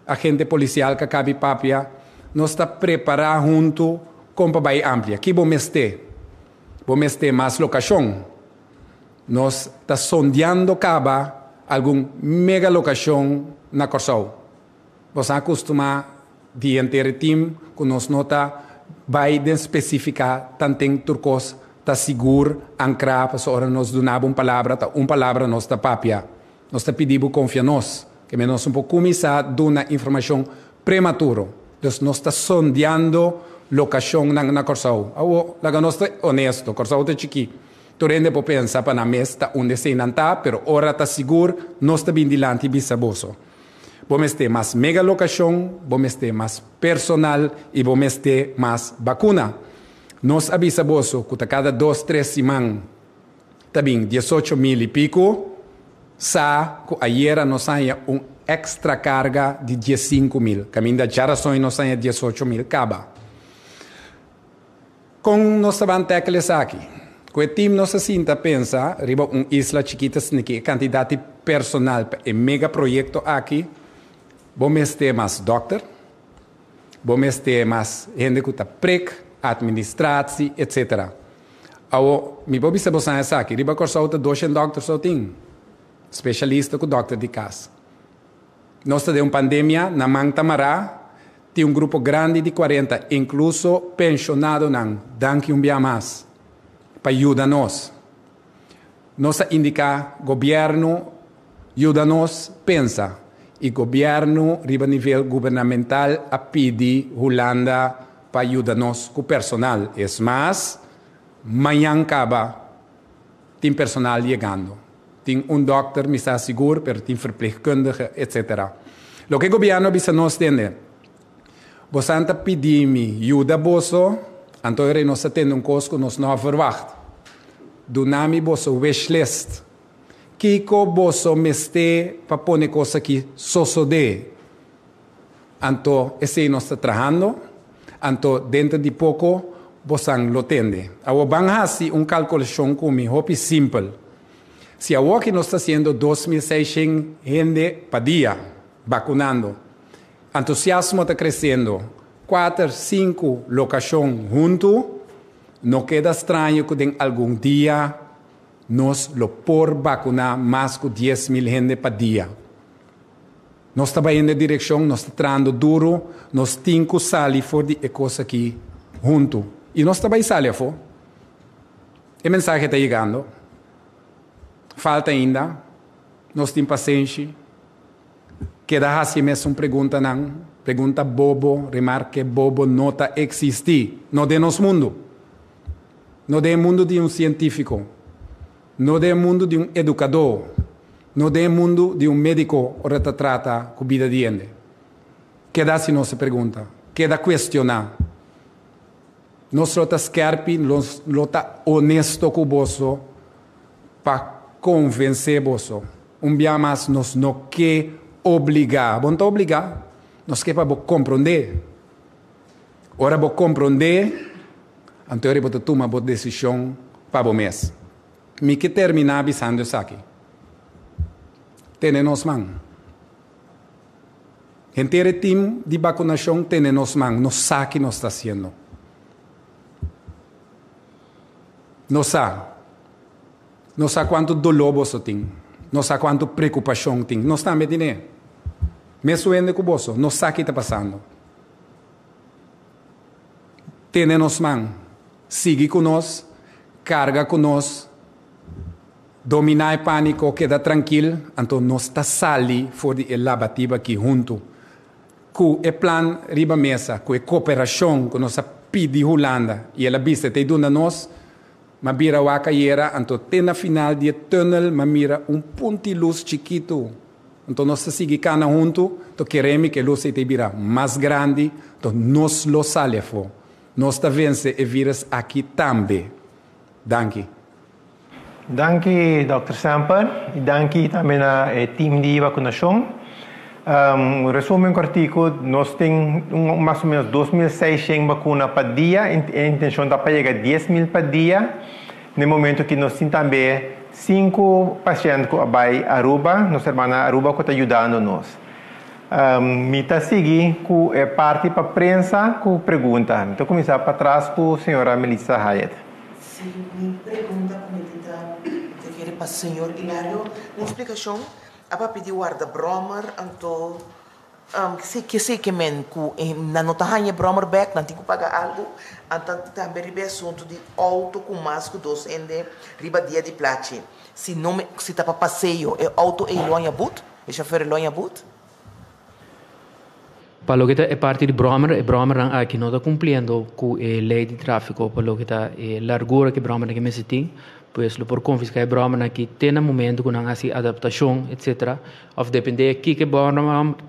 agente polisial ka kabi papia, nos ta prepará huntu kon pa bai amplia. Ki bo mester? Bo mester mas lokashon. Nos ta sondeando kaba algun mega lokashon na Kòrsou. Bo sa kustumá di henter e tim ku nos no ta bai den spesifiká tanten tur kos ta sigur ankrá pasobra ora nos duna bo un palabra ta un palabra nos ta papia. Nos ta pidi bo konfia nos. Ke men nos no por kuminsá duna informashon prematuro. Dus nos ta sondeando lokashonnan na Kòrsou. Awor, laga nos ta onesto, Kòrsou ta chikí. Tur hende por pensa pa nan mes ta unda eseinan ta, pero ora ta sigur nos ta bin dilanti i bisa boso. Bo mester mas mega lokashon, bo mester mas personal i bo mester mas bakuna. Nos a bisa boso ku ta kada dos tres siman ta bin diesocho mil i piku, sa ku ayera nos haña un èkstra karga di diesinku mil, kaminda djarason nos haña diesocho mil kaba. Kon nos ta ban tackle esaki? Ku e team nos a sinta pensa riba un isla chikito asina ki e kantidat di personal pa e mega proyekto aki, bo mester mas dòkter, bo mester mas hende ku ta prek, administratie, etc. Awo, mi por bisa bosan esaki, riba Kòrsou ta doshen dòkter so tin, spesialista ku dòkter di kas. Nos ta den un pandemia, na man ta mará, tin un grupo grandi di kuarenta, inkluso penshonadonan, danki un bia mas pa yuda nos. Nos a indiká gobièrnu yuda nos pensa i gobièrnu riba nivel gubernamental a pidi Hulanda pa yuda nos ku personal. Es mas, mañan kaba tin personal yegando. Tin un dòkter, mi sa sigur, pero tin verpleegkundige, etcetera. Loke gobièrnu a bisa nos tende, Bosan ta pidi mi yuda boso, anto e rei nos ta tende un kos ku nos no a verwagt. Duna mi boso wishlist. Kiko boso mester pa pone kos aki sosodé? Anto esei nos ta trahando, anto denter di poko bosan lo tende. Awor ban hasi un kalkulashon ku mi hopi simpel. Si awoki nos ta hasiendo 2600 hende pa dia bakunando, entusiasmo ta kresiendo, kuater, sinku lokashon huntu, no keda straño ku den algun dia nos lo por bakuná mas ku 10,000 hende pa dia. Nos ta bai den e direkshon, nos ta trahando duru, nos tin ku sali for di e kos aki huntu. I nos ta bai sali afó. E mensahe ta yegando. Falta ainda. Nos tin pasenshi. Keda hasi e mesun preguntanan. Pregunta bobo, remarke bobo no ta eksistí. No den nos mundu. No den mundu di un sientífiko, no den mundu di un edukadó, no den mundu di un médiko ora ta trata ku bida di hende. Keda hasi nos e pregunta, keda kuestioná. Nos lo ta skèrpi, nos lo ta onesto ku boso pa konvensé boso. Un bia mas nos no ke obligá. Bo no ta obligá, nos ke pa bo komprondé. Ora bo komprondé, anto ora bo ta tuma bo desishon pa bo mes. Mi ke terminá bisando esaki. Tene nos man. Henter e tim di bakunashon tene nos man. Nos sa ki nos ta hasiendo. Nos sa. Nos sa kuantu doló boso tin. Nos sa kuantu preokupashon tin. Nos tambe tine. Mesun hende ku boso. Nos sa ki ta pasando. Tene nos man. Sigui ku nos. Karga ku nos. Dominá e pániko, keda trankil, anto nos ta sali for di e labatiba aki huntu. Ku e plan riba mesa, ku e koperashon ku nos a pidi Hulanda i el a bisa e ta e duna nos, m'a bira wak ayera, anto te na final di e tùnel m'a mira un punti lus chikitu. Anto nos ta sigui kana huntu, anto keremi ku e lus ei ta e bira mas grandi, anto nos lo sali afó. Nos ta vense e vírus aki tambe. Danki. Danki Dòkter Semper i danki tambe na e team di vakunashon. Un resumen kòrtiku, nos tin mas o menos 2600 bakuna pa dia, e intenshon ta pa yega 10.000 pa dia. Na e momento aki nos tin tambe sinku pashènt ku a bai Aruba, nos hermana Aruba ku ta yudando nos. Mi ta sigui ku e parti pa prensa ku pregunta. Mi ta kuminsá patras ku señora Melissa Hyatt. Si mi pregunta ku mi tin ta ta kere pa señor Hilario un splikashon a papia di warda bròmer anto si ke si ke men ku nan no ta haña e bròmer bèk nan tin ku paga algu anto tambe riba e asuntu di outo ku mas ku dos hende riba dia di plachi si no me si ta pa paseo e outo ei lo haña but e shofèr lo haña but. Pa loke ta e parti di bròmer, e bròmernan aki no ta kumpliendo ku e lei di tráfiko pa loke ta e largura ku e bròmernan aki mester tin. Pues lo por konfiská e bròmernan aki te na momento ku nan hasi adaptashon etsetera òf dependé kiko e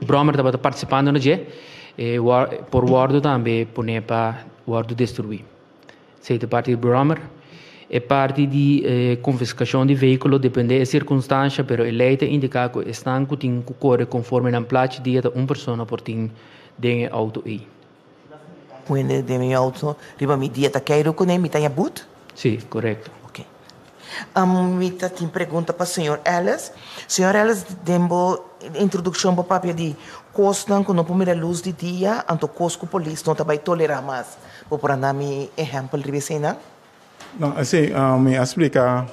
bròmer tabata partisipando na dje e por wòrdu tambe pone pa wòrdu destruí. Esei ta parti di brommer. E parti di e konfiskashon di vehíkulo dependé e sirkunstansha, pero e lei ta indiká ku esnan ku tin ku kore konforme nan plachi dia ta un persona por tin den e outo ei. Wende den mi outo riba mi dia ta keiru kuné mi ta ña but? Sí, korekto. Oké. Mi ta tin pregunta pa señor Ellis. Señor Ellis, den bo introdukshon bo papia di kosnan ku no por mira lus di dia, anto kos ku polis no ta bai tolerá mas. Bo por a na mi ehèmpel riba eseinan? No, sí, mi a splika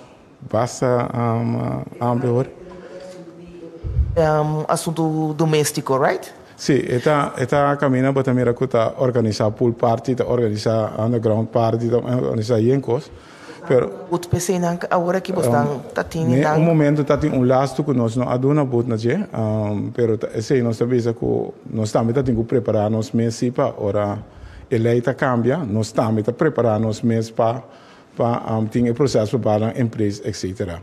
basta amplio hoor. Asuntu doméstiko, right? Sí, e ta e ta kaminda bo ta mira ku ta organisá pool party, ta organisá underground party, ta organisá yen kos. Pero. But p'esei nan awor aki bo stan ta tini nan. Un momento ta tin un lastu ku nos no a duna but na dje, pero ta esei nos ta bisa ku nos tambe ta tin ku prepará nos mes si pa ora e lei ta kambia, nos tambe ta prepará nos mes pa pa tin e proseso pa nan in place etcetera.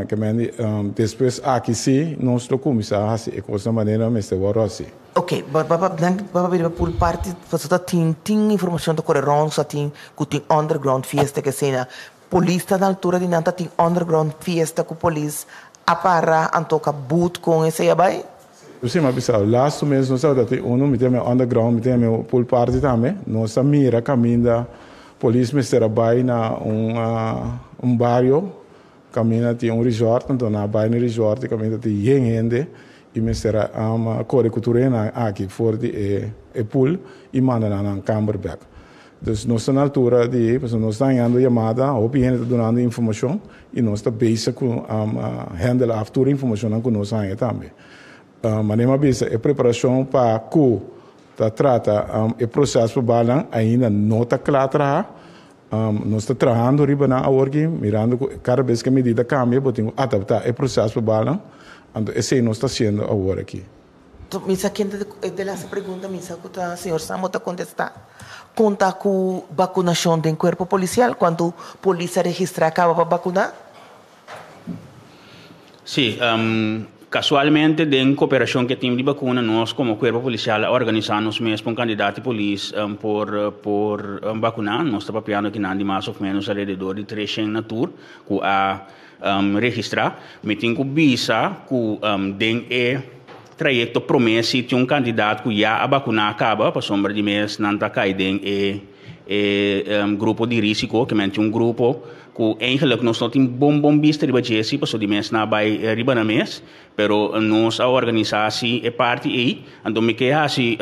Ke men di despues aki si nos lo kuminsá hasi e kosnan manera mester wòrdu hasi. Ok, ba ba nan ba ba bira pool party pasobra ta tin tin informacion ta core rond sa tin cu tin underground fiesta ke asina. Polis ta na altura di nan ta tin underground fiesta cu polis a para anto ka boot con esey a bay? Si mi a bisa lastu mes nos tabata tin uno mi tin mi underground mi tin mi pool party tambe nos a mira caminda polis mester a bay na un un bario caminda tin un resort anto nan a bay na e resort y caminda tin yen hende y mester a core cu tur hendenan aki for di e pool y manda nan nan camber bek. Dus nos ta na altura di, pasobra nos ta hañando yamada, hopi hende ta dunando informacion y nos ta bezig cu handle af tur e informacionnan cu nos haña tambe. Manera mi a bisa, e preparacion pa cu ta trata e proces pa balnan ainda no ta cla traha. Nos ta trahando riba nan aworki, mirando cu cada bes cu e medida cambia bo tin cu adapta e proces pa balnan. Anto esey nos ta haciendo awor aki. Mi sa ken ta e de laatste pregunta, mi sa ku ta señor Samo ta kontestá. Kon ta ku bakunashon den kuerpo polisial? Kuantu polis a registrá kaba pa bakuná? Sí, kasualmente den koperashon ku e tim di bakuna nos komo kuerpo polisial a organisá nos mes pa un kandidat di polis por por bakuná. Nos ta papiando akinan di mas òf ménos alrededor di treshen na tur ku a registrá. Mi tin ku bisa ku den e trayekto promé si tin un kandidat ku ya a bakuná kaba pasobra di mes nan ta kai den e e grupo di risiko, ke men tin un grupo ku eigenlik nos no tin bon bon bista riba dje si pasobra di mes nan a bai riba nan mes, pero nos a organisá si e parti ei. Anto mi ke hasi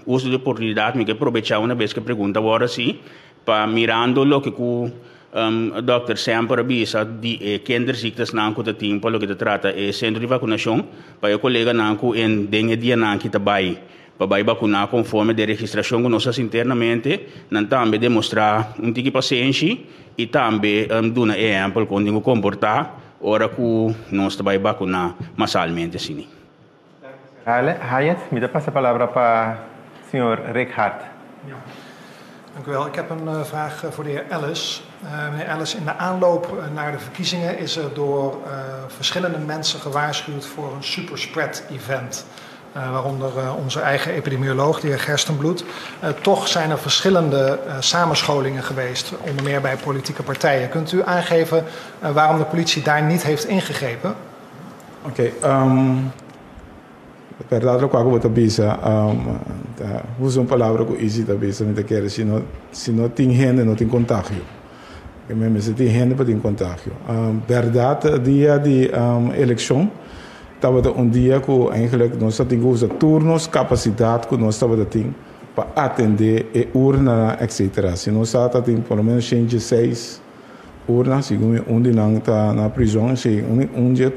uso di oportunidat, mi ke probechá una bes ku e pregunta wòrdu hasi pa mirando loke ku Dòkter semper a bisa di e kinderziektes-nan ku ta tin pa loke ta trata e sentro di vakunashon, pa e koleganan ku en den e dianan aki ta bai pa bai bakuná konforme de registrashon ku nos hasi internamente, nan tambe demostrá un tiki pasenshi i tambe duna e ehèmpel kon tin ku komportá ora ku nos ta bai bakuná masalmente asina. Hayat, mi ta pasa palabra pa señor Rick Hart. Ja, dank u wel. Ik heb een eh, vraag eh, voor de heer Ellis. Uh, meneer Ellis, in de aanloop naar de verkiezingen is er door uh, verschillende mensen gewaarschuwd voor een superspread event. Uh, waaronder uh, onze eigen epidemioloog, de heer Gerstenbloed. Uh, toch zijn er verschillende samenscholingen geweest, onder meer bij politieke partijen. Kunt u aangeven waarom de politie daar niet heeft ingegrepen? Oké, um, berdad lokual ku bo ta bisa, um, ta usa un palabra ku Izzy ta bisa, mi ta kere si no, si no tin hende no tin kontagio. Ke men mester tin hende pa tin kontagio. Um, berdad dia di um, elekshon tabata un dia ku eigenlijk nos ta tin ku usa tur nos kapasidat ku nos tabata tin pa atendé e urnanan etcetera. Si nos sa ta tin por lo menos 116 Urna, segun mi un di nan ta na prizon, si un un dje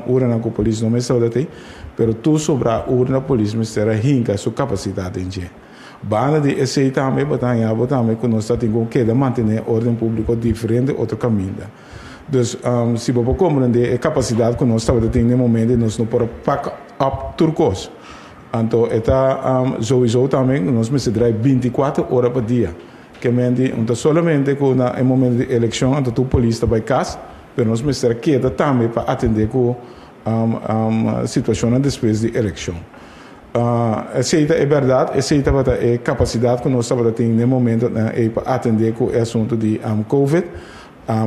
urnanan ku polis no mester tabata tei, pero tur sobrá urna polis mester a hinka su kapasidat den dje. Banda di esei tambe bo ta haña bo tambe ku nos ta tin ku keda mantené órden públiko diferente otro kaminda. Dus si bo por komprendé e kapasidat ku nos tabata tin den momento nos no por a pak op tur kos. Anto e ta souiso tambe nos mester drai 24 ora pa dia. Ke men di, no ta solamente ku na e momento di elekshon anto tur polis ta bai kas, pero nos mester a keda tambe pa atendé ku situashonnan despues di elekshon. Esei ta e bèrdat, esei tabata e kapasidat ku nos tabata tin den momentonan ei pa atendé ku e asuntu di covid.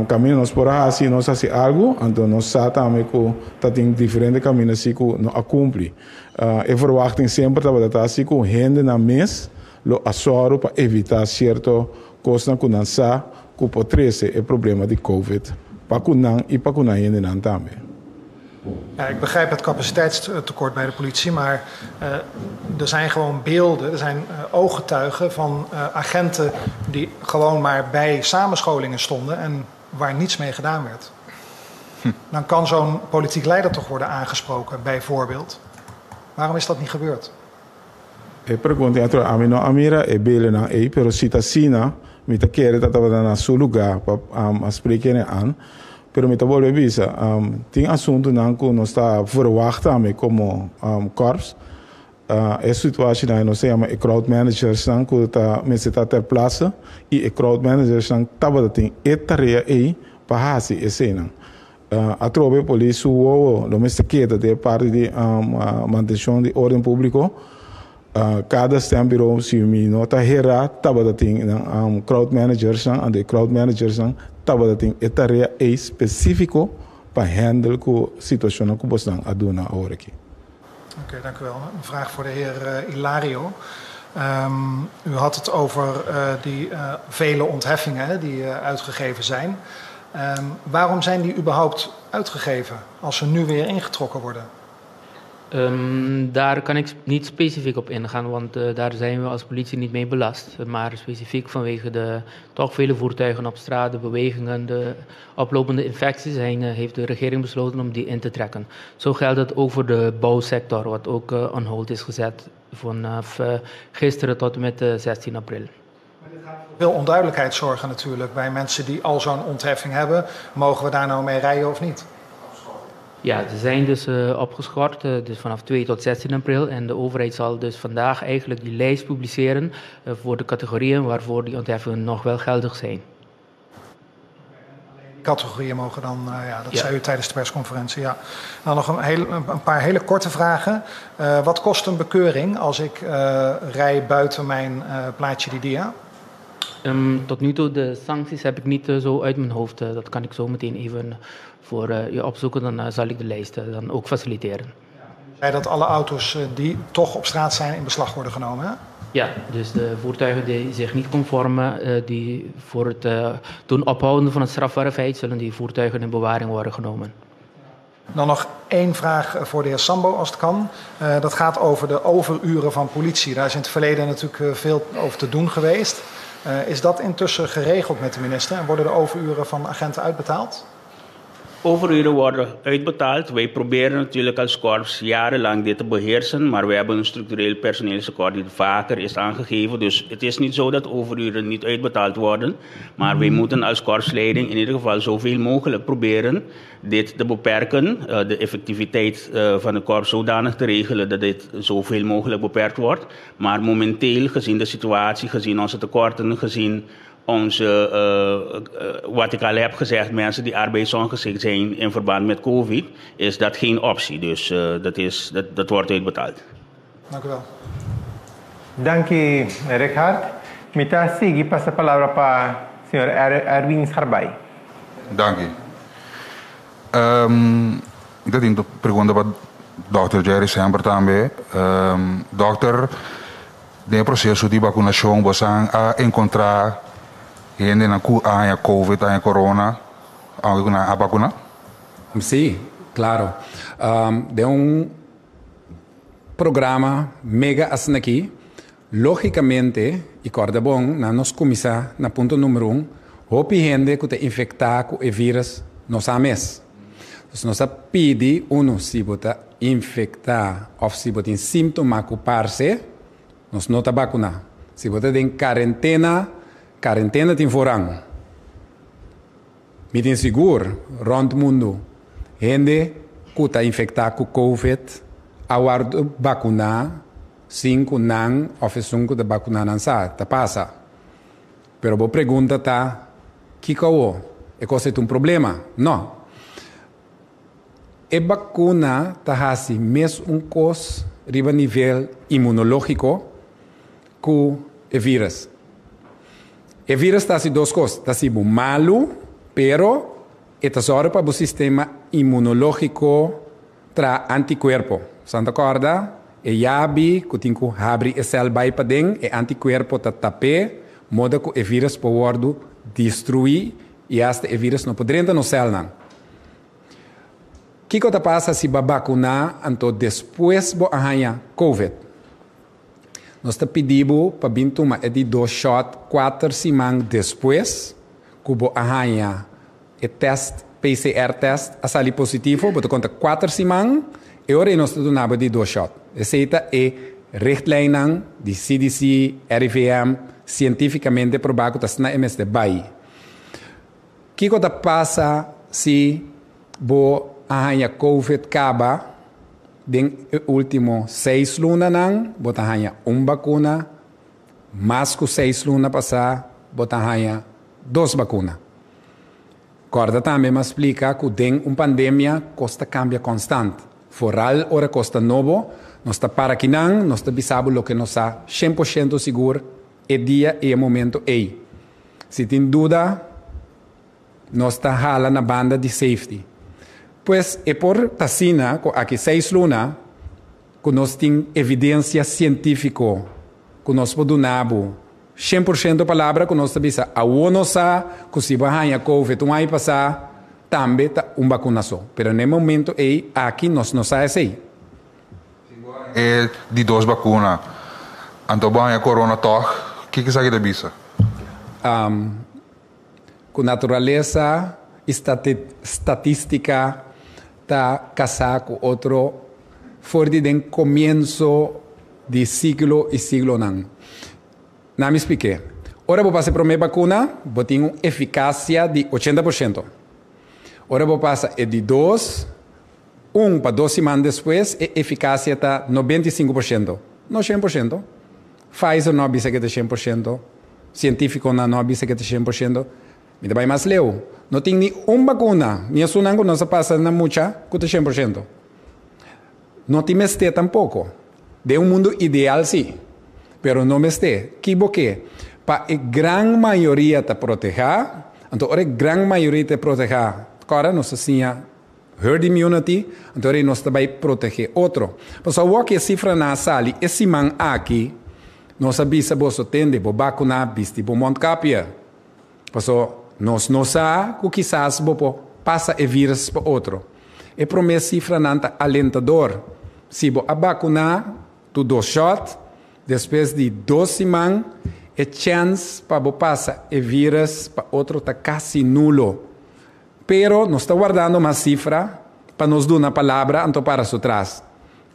Kaminda nos por a hasi, nos hasi algu, anto nos sa tambe ku ta tin diferente kaminda si ku no a kumpli. E verwachting semper tabata ta si ku hendenan mes lo a sòru pa evitá sierto kosnan ku nan sa ku por trese e problema di covid pa ku nan i pa ku nan hendenan tambe. Ja, ik begrijp het capaciteitstekort bij de politie, maar uh, er zijn gewoon beelden, er zijn uh, ooggetuigen van uh, agenten die gewoon maar bij samenscholingen stonden en waar niets mee gedaan werd. Dan kan zo'n politiek leider toch worden aangesproken, bijvoorbeeld. Waarom is dat niet gebeurd? E pregunta ei atrobe, ami no a mira e belenan ei, pero si ta asina, mi ta kere ta tabata na su lugá pa a spreek ene an. Pero mi ta bolbe bisa, tin asuntunan ku nos ta verwagt tambe komo kòrps. E situashinan ei nos ta yama e crowd managersnan ku ta mester ta ter place i e crowd managersnan tabata tin e tarea ei pa hasi eseinan. Atrobe polis su wowo lo mester keda den e parti di mantenshon di orden públiko. Kada stembureau, si mi no ta herá, tabata tin nan crowd managersnan, anto e crowd managersnan tabata tin e tarea ei spesífiko pa handle ku situashonnan ku bosnan a duna awor aki. Oké, dank u wel. Een vraag voor de heer Ilario. Um, u had het over uh, die uh, vele ontheffingen die uh, uitgegeven zijn. Um, waarom zijn die überhaupt uitgegeven als ze nu weer ingetrokken worden? Um, daar kan ik niet specifiek op ingaan, want uh, daar zijn we als politie niet mee belast. Maar specifiek vanwege de toch vele voertuigen op straat, de bewegingen, de oplopende infecties, zijn, uh, heeft de regering besloten om die in te trekken. Zo geldt het ook voor de bouwsector, wat ook uh, on hold is gezet vanaf gisteren tot en met 16 april. Maar dit gaat voor veel onduidelijkheid zorgen natuurlijk bij mensen die al zo'n ontheffing hebben. Mogen we daar nou mee rijden of niet? Ja, ze zijn dus opgeschort, dus vanaf 2 tot 16 april. En de overheid zal dus vandaag eigenlijk die lijst publiceren voor de categorieën waarvoor die ontheffingen nog wel geldig zijn. Categorieën mogen dan, ja, dat zei u tijdens de persconferentie. Ja. Dan nog een paar hele korte vragen. Wat kost een bekeuring als ik rij buiten mijn plaatje di dia? Tot nu toe, de sancties heb ik niet zo uit mijn hoofd. Dat kan ik zo meteen even voor je opzoeken. Dan zal ik de lijst dan ook faciliteren. Zei dat alle auto's die toch op straat zijn in beslag worden genomen, hè? Ja, dus de voertuigen die zich niet conformen, die voor het doen ophouden van het strafbare feit, zullen die voertuigen in bewaring worden genomen. Dan nog één vraag voor de heer Sambo, als het kan. Dat gaat over de overuren van politie. Daar is in het verleden natuurlijk veel over te doen geweest. Is dat intussen geregeld met de minister en worden de overuren van agenten uitbetaald? Overuren worden uitbetaald. Wij proberen natuurlijk als korps jarenlang dit te beheersen, maar we hebben een structureel personeelstekort die vaker is aangegeven. Dus het is niet zo dat overuren niet uitbetaald worden, maar wij moeten als korpsleiding in ieder geval zoveel mogelijk proberen dit te beperken, de effectiviteit van de korps zodanig te regelen dat dit zoveel mogelijk beperkt wordt. Maar momenteel, gezien de situatie, gezien onze tekorten, gezien onze, wat ik al heb gezegd, mensen die arbeidsongeschikt zijn in verband met COVID, is dat geen optie. Dus dat wordt uitbetaald. Dank u wel. Dank u, Richard. Mi ta sigui pasa palabra pa señor Erwin Scharbaai. Dank u. Ik tin pregunta pa Dr. Jerry Semper tambe. Dokter, den proseso di vakunashon, bo a enkontrá hende ku a COVID, a corona, aunke nan a vakuná? Si, klaro. Den un programa mega asina aki, lógikamente, i kòrda bon, na nos kuminsá na punto number 1, hopi hende ku ta infektá ku e vírùs no sa mes. Anto, nos a pidi uno, si bo ta infektá òf si bo tin síntoma ku parse, nos no ta vakuná. Si bo ta den kuarentena, kuarentena tin voorrang. Mi tin sigur, rònt mundu, hende ku ta infektá ku COVID, a wòrdu vakuná, sin ku nan òf esun ku ta vakuná nan sa, ta pasa. Pero bo pregunta ta, kiko e kos ta un problema? No. E vakuna ta hasi mes un kos riba nivel imunológiko ku e vírùs. E vírùs ta hasi dos kos, ta hasi malu, pero e ta sòru pa e sistema imunológiko traha antikuerpo. Santa kòrda, e yabi, ku tin ku habri e sèl bai paden, e antikuerpo ta tap'é, moda ku e vírùs por wòrdu destruí i asta e vírùs no por drenta na sèl. Kiko ta pasa si bo vakuná, anto despues bo haña COVID? Nos ta pidi pa bin tuma e di dos shot 4 siman despues ku bo haña e test PCR test a sali positivo, bo ta konta 4 siman i ora nos ta duna di dos shot. Esei ta e richtlijnen di CDC, RIVM, sientífikamente probá ku ta na MSD bai. Kiko ta pasa si bo haña COVID kaba den último 6 lunanan, bo ta haña un vakuna, mas ku 6 luna pasá, bo ta haña dos vakuna. Kòrda tambe m'a splika ku den un pandemia kos ta kambia konstante. Vooral ora kos ta nobo, nos ta para akinan, nos ta bisa bo loke nos ta 100% sigur e dia i e momento ei. Si tin duda, nos ta hala na banda di safety. Pues e por t'asina, ku aki 6 luna, ku nos tin evidensia sientífiko, ku nos por duna 100% palabra ku nos ta bisa, awor nos sa, ku si bo haña COVID un aña pasá, tambe ta un vakuna so. Pero na e momento ei, aki nos no sa esei. E di dos vakuna, anto bo haña corona toch, kiko esaki ta bisa? Ku naturalesa i statístika ta kasá ku otro for di den komienso di siglo i siglonan. Laga mi splika. Ora bo pasa e promé vakuna, bo tin un efikasia di 80%. Ora bo pasa e di dos, Un pa 2 siman despues, e eficacia ta 95%. No 100%. Pfizer no a bisa cu ta 100%. Cientificonan no a bisa cu ta 100%. Mi ta bay mas leu. No tin ni un vacuna, ni esunnan cu nos a pasa na mucha, cu ta 100%. No tin mester tampoco. Den un mundo ideal si, pero no mester. Ki bo ke? Pa e gran mayoria ta proteha, anto ora e gran mayoria ta proteha, kòrda nos ta siña herd immunity, anto ora nos ta bai protehe otro. Pasobra awor ku e sifranan a sali e siman aki, nos a bisa boso tende, bo bakuna, bisti bo mondkapje. Paso nos no sa ku kisas bo por pasa e virus pa otro. E promé sifranan ta alentador. Si bo a bakuná tu dos shòt, despues di dos siman e chèns pa bo pasa e virus pa otro ta kasi nulo. Pero nos ta wardando mas sifra pa nos duna palabra anto para su tras.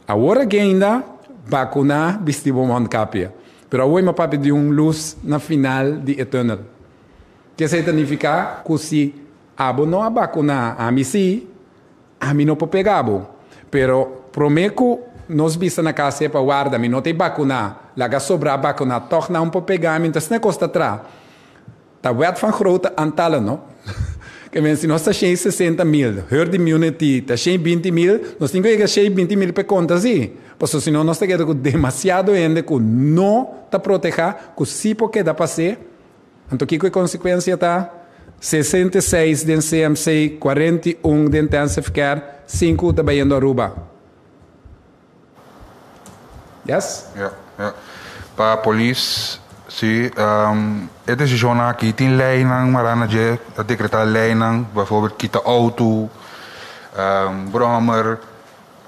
Awor aki ainda bakuná bisti bo mondkapje. Pero awor mi papia di un lus na final di e tunnel. Kesei ta nifiká ku si abo no a bakuná, ami sí, ami no por pega bo. Pero promé ku nos bisa na kas sepa warda mi no ta e bakuná, laga sobrá bakuná tòg nan por pega mi, entonces na e kos ta tra. Ta wet van grote aantallen, no? Ke men si nos ta 160 mil, herd immunity ta 120 mil, nos tin ku yega 120 mil pa e konta si. Pasobra si no nos ta keda ku demasiado hende ku no ta protehá, ku si por keda pas'é. Anto kiko e konsekuensia ta? 66 den CMC, 41 den intensive care, 5 ta bayendo Aruba. Yes? Ja, ja. Pa polis, si, e desishonnan aki tin leinan mará na dje, ta dekretá leinan, bijvoorbeeld kita outo, bròmer,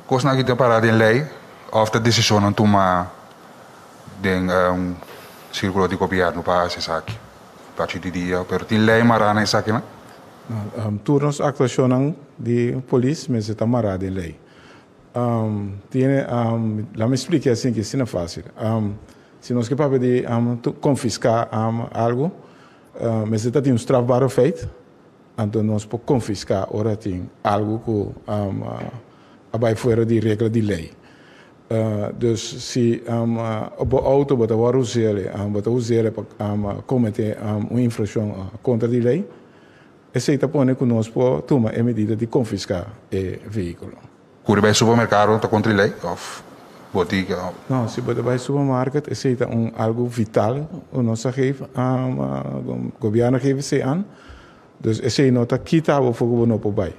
kosnan aki ta pará den lei òf ta desishonnan tumá den sírkulo di gobièrnu pa hasi esaki? Pachi di dia, pero tin lei mará na esakinan? Tur nos aktuashonnan di polis mester ta mará den lei. Tiene, laat me explica asina ki asina fácil. Si nos ke papia di confisca algo, mester ta tin un strafbare feit, anto nos por confisca ora tin algo ku a bai fuera di regla di ley. Dus si bo auto bo ta wòrdu us'el, bo ta us'el pa comete un infraccion contra di ley, Esei ta pone ku nos por tuma e medida di konfiská e vehíkulo. Kuri bai supermerkado ta kontra e lei òf botika? No, si bo ta bai supermarket esei ta un algu vital ku nos a geef, gobièrnu a geef esei an. Dus esei no ta kita bo for ku bo no por bai.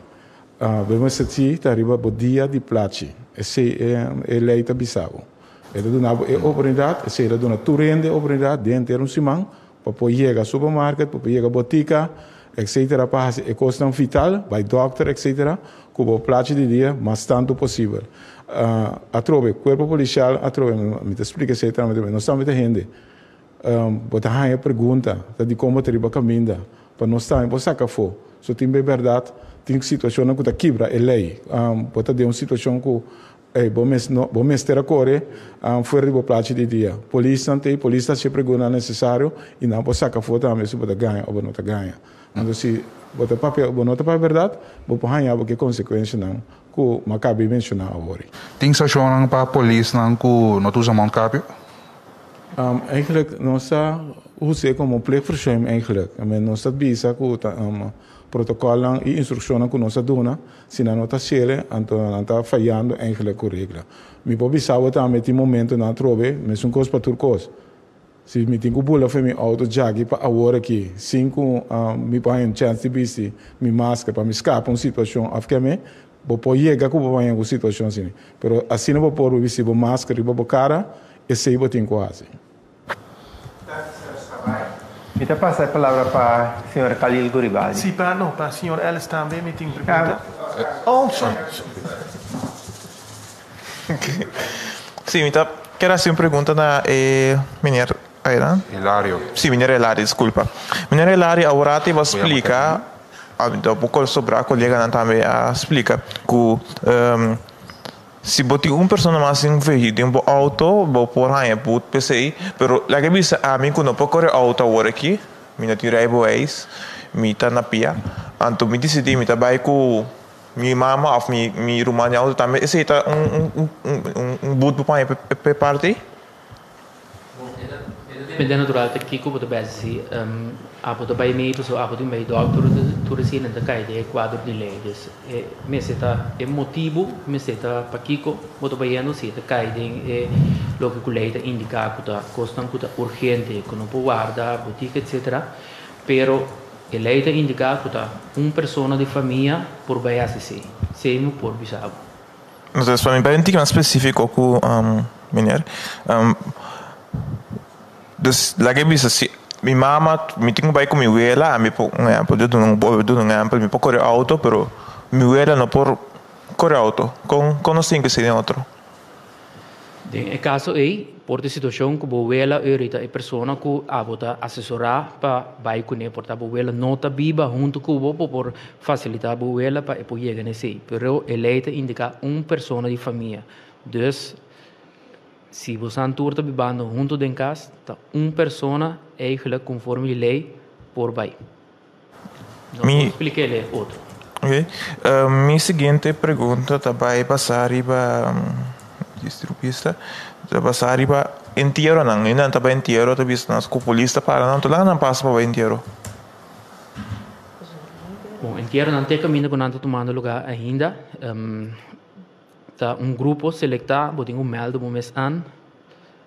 Bo mester si ta riba bo dia di plachi. Esei e lei ta bisa bo. E ta duna bo e oportunidat, esei ta duna tur hende e oportunidat den henter un siman Pa por yega supermarket, pa por yega botica, etc. Pa haci e cosnan vital, bay dokter, etc. Cu bo plachi di dia mas tanto posibel. Atrobe, cuerpo policial atrobe, mi ta splica esey tambe, nos tambe ta hende. Bo ta haya pregunta, ta dicon bo ta riba caminda, pa nos tambe por saca afo. So tin be berdad, tin situacionnan cu ta kibra e ley. Bo ta den un situacion cu Ey, bo mes no, bo mester a kore fuera di bo plachi di dia. Polisnan ta ey, polis ta haci e preguntanan necesario y nan por saca afo tambe si bo ta gaña o bo no ta gaña. Anto si bo ta papia o bo no ta papia berdad, bo por haña bo ki consecuencianan cu mi a caba di menciona awor. Tin sancionnan pa polisnan cu no ta usa mondkapje? Eigenlijk nos ta us'e como plichtverzuim eigenlijk. I mean, nos ta bisa cu ta protocolnan y instruccionnan cu nos a duna, Si nan no ta hasiel, anto nan ta fayando eigenlijk ku regla. Mi por bisa bo tambe tin momentonan atrobe, mesun kos pa tur kos. Si mi tin ku bula for mi outo djaki pa awor aki, sin ku mi por haña un chèns di bisti mi masker pa mi skapa un situashon òf keme, bo por yega ku bo haña un situashon asina. Pero asina bo por bisti bo masker riba bo kara, esei bo tin ku hasi. Mi ta pasa e palabra pa señor Khalil Guribaldi. Si, pa no, pa señor Ellis tambe mi tin pregunta. Oh, sorry. Si, mi ta kier hasi un pregunta na e meneer Ayran. Hilario. Si, meneer Hilario, disculpa. Meneer Hilario, awor bo a splica, bo sobra coleganan tambe a splica cu Si bo tin un persona mas den vehi den bo auto, bo por haña but p'esei, pero laga bisa ami ku no por kore auto awor aki, mi no tin rijbewijs, mi ta na pia, anto mi disidí mi ta bai ku Mi mama òf mi mi ruman den outo tambe esei ta un un un un but bo paña pa e parti ei? Bon, e ta e ta depende natural ta kiko bo ta besi si abo ta bai mei pasobra abo tin bai dòkter tur esei nan ta kai den e kuadro di lei. Dus e mester ta e motibu mester ta pakiko bo ta bayendo si e ta kai den e loke ku lei ta indiká ku ta kosnan ku ta urgente ku no por warda botika etsetera. Pero e lei ta indiká ku ta un persona di famia por bai hasi esei. Esei mi por bisa bo. Entonces pa mi bai un tiki mas spesífiko ku meneer. Dus laga e bisa si mi mama mi tin ku bai ku mi wela ami por un ehèmpel yo duna un bo duna un ehèmpel mi por kore outo pero mi wela no por kore outo kon kon nos tin ku esei den otro? Den e kaso ei, por ta e situashon ku bo wela ori ta e persona ku abo ta asesorá pa bai kuné. Por ta bo wela no ta biba huntu ku bo, bo por fasilitá bo wela pa e por yega na esei. Pero e lei ta indiká un persona di famia. Dus, si bosan tur ta bibando huntu den kas, ta un persona eigelijk konforme di lei por bai. No por splik'é e otro. Oké. Mi siguiente pregunta ta bai basá riba distribista, ta basá riba entieronan. Hende nan ta bai entiero ta bisa nos ku polis ta para nan, tur laga nan pasa pa bai entiero. Bon, entieronan te kaminda ku nan ta tumando lugá ainda. Ta un grupo selektá, bo tin ku mèldu bo mes an.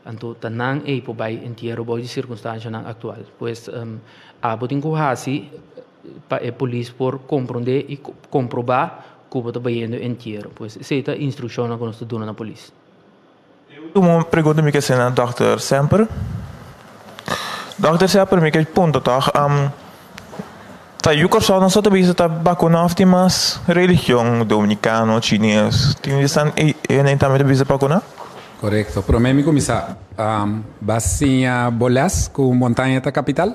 Anto ta nan ei por bai entiero bou di sirkunstanshanan aktual. Pues abo tin ku hasi pa e polis por komprondé i komprobá ku bo ta bayendo entiero. Pues esei ta instrukshonnan ku nos ta duna na polis. E ultimo pregunta mi ke hasi na dòkter Semper. Dòkter Semper mi ke punta tòg, ta yu Kòrsou nos ta bisa ta bakuna òf tin mas religion, dominikano, chines, tin esnan ei tambe ta bisa bakuna? Korekto. Promé mi kuminsá ba siña bo lès ku Montaña ta kapital.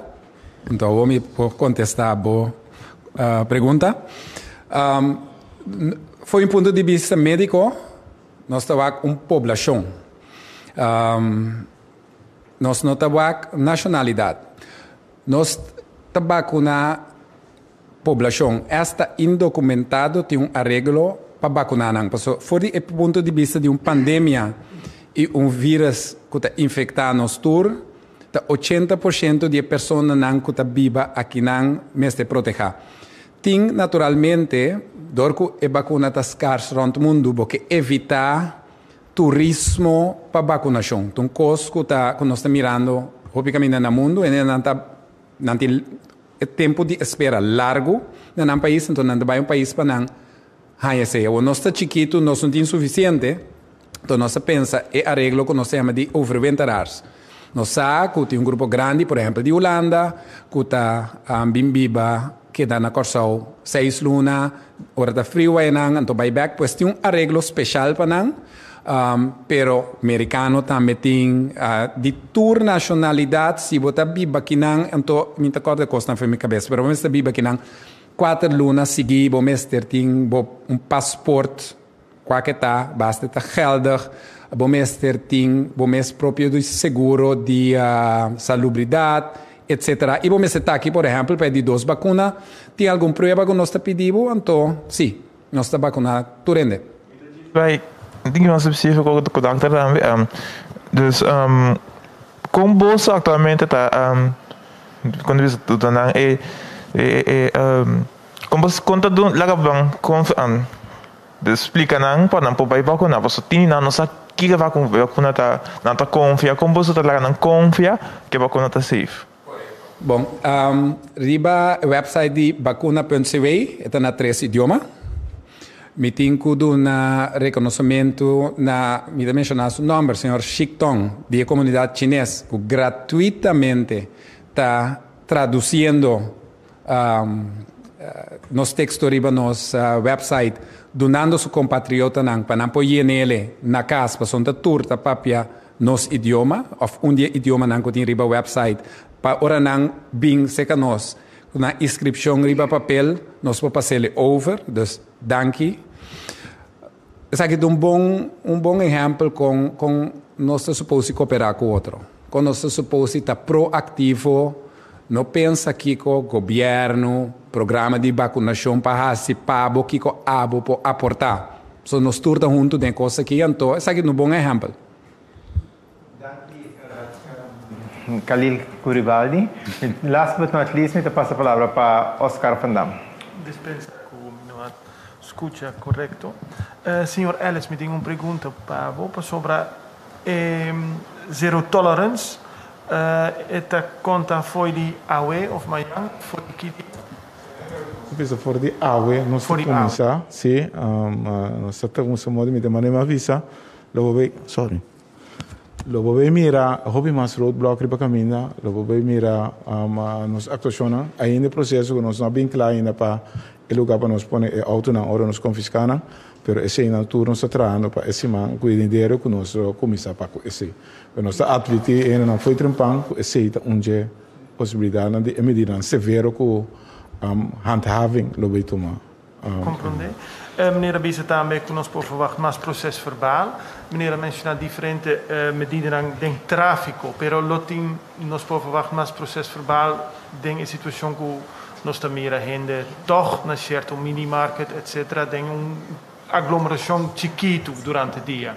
Anto awor mi por kontestá bo pregunta. For un punto di bista médiko nos ta wak un poblashon. Nos no ta wak nashonalidat. Nos ta bakuná Poblacion esta indocumentado tin un areglo pa bacuna nan. Paso for di e punto di bista di un pandemia y un virus cu ta infecta nos tur, ta 80% di e personanan cu ta biba akinan mester proteha. Tin naturalmente, dor cu e bacuna ta scars rond mundo, bo ke evita turismo pa vacunacion. Ta un cos cu ta cu nos ta mirando hopi caminda na mundo, hendenan ta nan tin E tempu di espera largu na nan pais, anto nan ta bai un pais pa nan haña esei. Awor nos ta chikitu, nos no tin sufisiente, anto nos ta pensa e areglo ku nos ta yama di overwinteraars. Nos sa ku tin un grupo grandi, por ehèmpel di Hulanda, ku ta bin biba keda na Kòrsou seis luna, ora ta friu ayanan, anto bai bèk. Pues tin un areglo speshal pa nan. Pero mericano tambe tin di tur nacionalidad, si bo ta biba kinan, anto mi ta corda e cosnan for mi cabeza, pero bo mester biba kinan cuater luna sigui, bo mester tin bo un paspoort cualke ta, basta ta geldig, bo mester tin bo mes propio di seguro di salubridad, etcetera. Y bo mester ta aki, por ehempel, pa e di dos vacuna, tin algun prueba cu nos ta pidi bo, anto si. Nos ta bakuná tur hende. Bai, tin mas spesífiko ku dòkter tambe. Dus, kon boso aktualmente ta, kon ta bisa, ta nan e, e, kon boso, kon ta dun, laga ban konf, dus splika nan pa nan por bai bakuná, pasobra tin di nan no sa kiko bakuna ta, nan ta konfia, kon boso ta laga nan konfia ku e bakuna ta safe? Bon, riba e website di bakuna.cw e ta na tres idioma. Mi tin ku duna rekonosementu na, mi ta menshoná su nòmber, señor Shik Tong di e komunidat chines ku gratuitamente ta tradusiendo nos teksto riba nos website, dunando su kompatriotanan pa nan por yen'ele na kas pasobra ta tur ta papia nos idioma of un di e idiomanan ku tin riba website pa ora nan bin serka nos ku nan inskripshon riba papel nos por pas'ele over. Dus danki. Esaki ta un bon un bon ehèmpel kon kon nos ta supos di koperá ku otro, kon nos ta supos di ta proaktivo. No pensa kiko gobièrnu, programa di vakunashon pa hasi pa bo, kiko abo por aportá. So nos tur ta huntu den e kos aki, anto esaki ta un bon ehèmpel. Danki Khalil Curibaldi. Last but not least mi ta pasa palabra pa Oscar van Dam. Dispensa ku mi no a skucha korekto. Señor Ellis mi tin un pregunta pa bo pasobra e zero tolerance e ta konta fo'i di awe of mañan fo'i di ki dia? Bisa for di awe nos ta kuminsá, si, nos ta kuminsá moda mi ta manda mi avisa. Lo bo bay, sorry. Lo bo bay mira hopi mas roadblock riba caminda, lo bo bay mira nos actuacionnan. Ainda e proceso cu nos no a bin cla ainda pa e lugar pa nos pone e autonan ora nos confisca nan, pero eseynan tur nos ta trahando pa e siman cu e dinero cu nos lo cuminsa pa cu esey. Pero nos ta adverti e hendenan fo'i trempan cu esey ta un dje posibilidadnan di e medidanan severo cu handhaving lo bay tuma. Comprende. Meneer a bisa tambe cu nos por verwacht mas proces verbaal. Meneer a menciona diferente medidanan den trafico, pero lo tin nos por verwacht mas proces verbaal den e situacion cu nos ta mira hende toch na cierto minimarket etc. Den un aglomeracion chikito durante dia.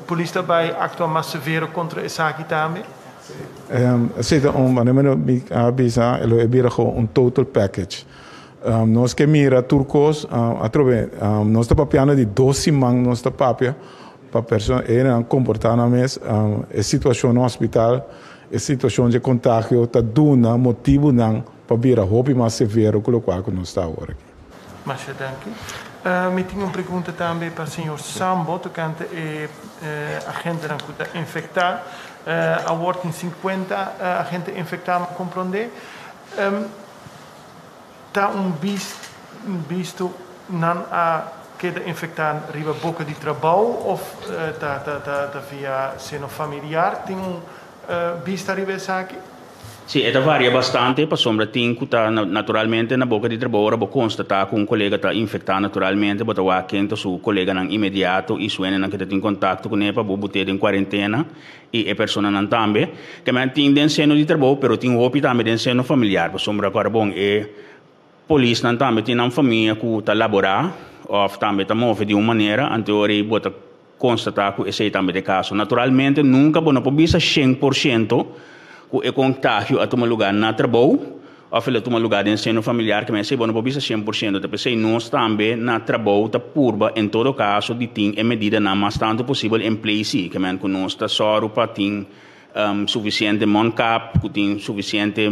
Polis ta bay actua mas severo contra esaki tambe? Esey ta un, manera mi a bisa, lo e bira gewoon un total package. Nos ke mira tur kos atrobe. Nos ta papiando di dos siman nos ta papia pa persona e hendenan komportá nan mes. E situashon na hospital, e situashon dje kontagio ta duna motibunan pa bira hopi mas severo ku lokual ku nos ta awor aki. Masha danki. Mi tin un pregunta tambe pa señor Sambo tokante e agentenan ku ta infektá. Awor tin sinkuenta agente infektá, mi a komprondé. Ta un bisto nan a keda infecta riba boca di trabou of ta via seno familiar? Tin un bista riba esaki? Sí, e ta varia bastante pasobra tin cu ta naturalmente na boca di trabou ora bo constata cu un colega ta infecta naturalmente bo ta wak ken ta su coleganan inmediato y su hendenan cu ta tin contacto cune pa bo bute den cuarentena. I e personanan tambe. Ke men tin den seno di trabou, pero tin hopi tambe den seno familiar. Pasobra ku bon e polisnan tambe tin nan famia ku ta laborá òf tambe ta move di un manera, anto ora ei bo ta konstatá ku esei tambe ta e kaso. Naturalmente nunka bo no por bisa shen por shento ku e kontagio a tuma lugá na trabou. Of el a tuma lugá den seno familiar, ke mester bo no por bisa 100%. Ta p'esei nos tambe na trabou ta purba en todo kaso di tin e medidanan mas tantu posibel en place si, ke men ku nos ta sòru pa tin sufisiente mondkap, ku tin sufisiente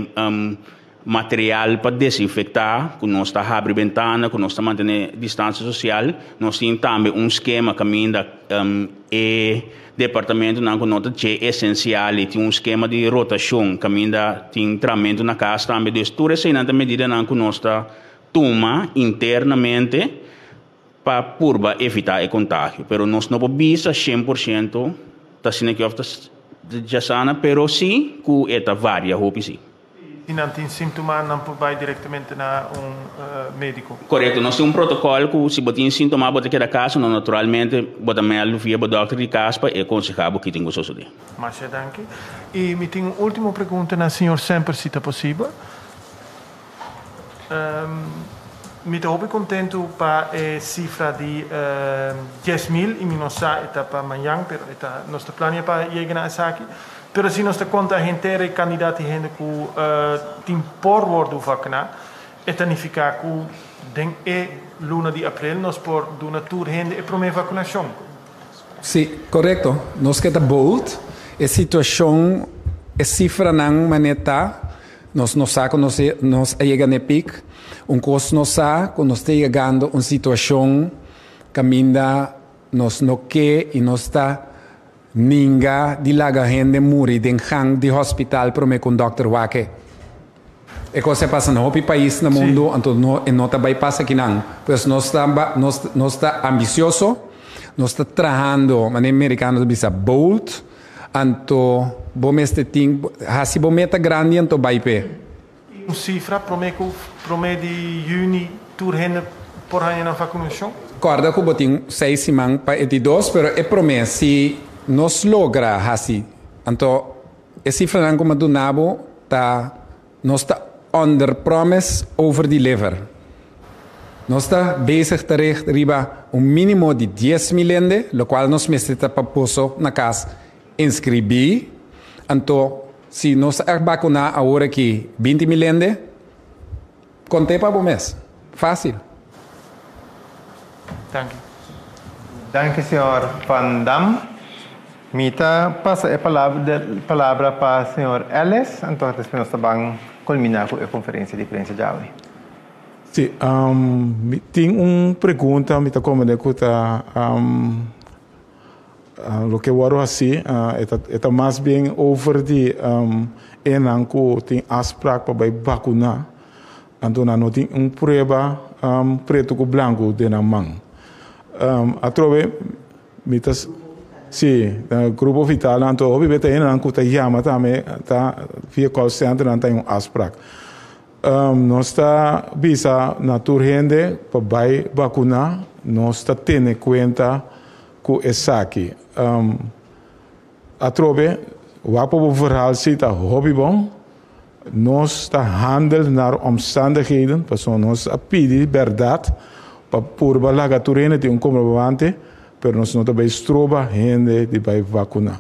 material pa desinfektá, ku nos ta habri bentana, ku nos ta mantené distansia sosial. Nos tin tambe un skema kaminda e Departamentonan ku no ta dje esensial i tin un skema di rotashon kaminda tin tramentu na kas tambe. Dus tur eseinan ta medidanan ku nos ta tuma internamente pa purba evitá e kontagio. Pero nos no por bisa 100% ta asina ki òf ta djasana, pero sí ku e ta varia hopi sí. Si nan tin síntoma, nan por bai direktamente na un médiko. Korekto. Nos tin un protokòl ku si bo tin síntoma bo ta keda kas, no naturalmente bo ta mèldu via bo dòkter di kas pa e konsehá bo ki tin ku sosodé. Masha danki. I mi tin un último pregunta na señor Semper si ta posibel. Mi ta hopi kontentu pa e sifra di 10.000 i mi no sa e ta pa mañan pero e ta nos ta plania pa yega na esaki. Pero si nos ta konta henter e kandidat di hende ku tin por wòrdu vakuná, e ta nifiká ku den e luna di aprel nos por duna tur hende e promé vakunashon. Sí, korekto. Nos ke ta bold. E situashon, e sifranan manera ta, nos no sa ku nos nos a yega na e pik. Un kos nos sa ku nos ta yegando un situashon kaminda nos no ke i nos ta Ninga di laga hende muri den gang di hospital prome cu un dokter wak e. E cos a pasa na hopi pais na mundo, anto no e no ta bay pasa akinan. Pues nos ta nos nos ta ambicioso, nos ta trahando, manera e mericano ta bisa bold, anto bo mester tin haci bo meta grandi anto bay p'e. Un sifra prome ku prome di yüni tur hende por haña nan vakunashon. Kòrda ku bo tin seis siman pa e di dos, pero e prome si nos logra hasi, anto e sifranan ku mi a duna bo ta. Nos ta under promise over deliver. Nos ta bezig ta richt riba un minimo di 10,000 hende, lokual nos mester ta pa boso na kas inskribí. Anto si nos ta ègt bakuná awor aki 20,000 hende, kont'é pa bo mes. Fásil. Danki. Danki señor Van Dam. Mi ta pasa e palabra pa señor Ellis, anto despues nos ta ban culmina cu e conferencia di prensa djawe. Si, mi tin un pregunta mi ta comprende cu ta loke worde haci e ta mas bien over di enan cu tin afspraak pa bay vacuna. Anto nan no tin un prueba pretu ku blanku den nan man. Atrobe mi ta si Grupo Vital anto hopi bes ta hendenan ku ta yama tambe ta via call center nan ta un afsprak. Nos ta bisa na tur hende pa bai bakuná, nos ta tene kuenta ku esaki. Atrobe wak pa bo verhaal si ta hopi bon. Nos ta handel naar omstandigheden, pasobra nos a pidi bèrdat pa purba laga tur hende tin un komprobante, pero nos no ta bai stroba hende di bai vakuná.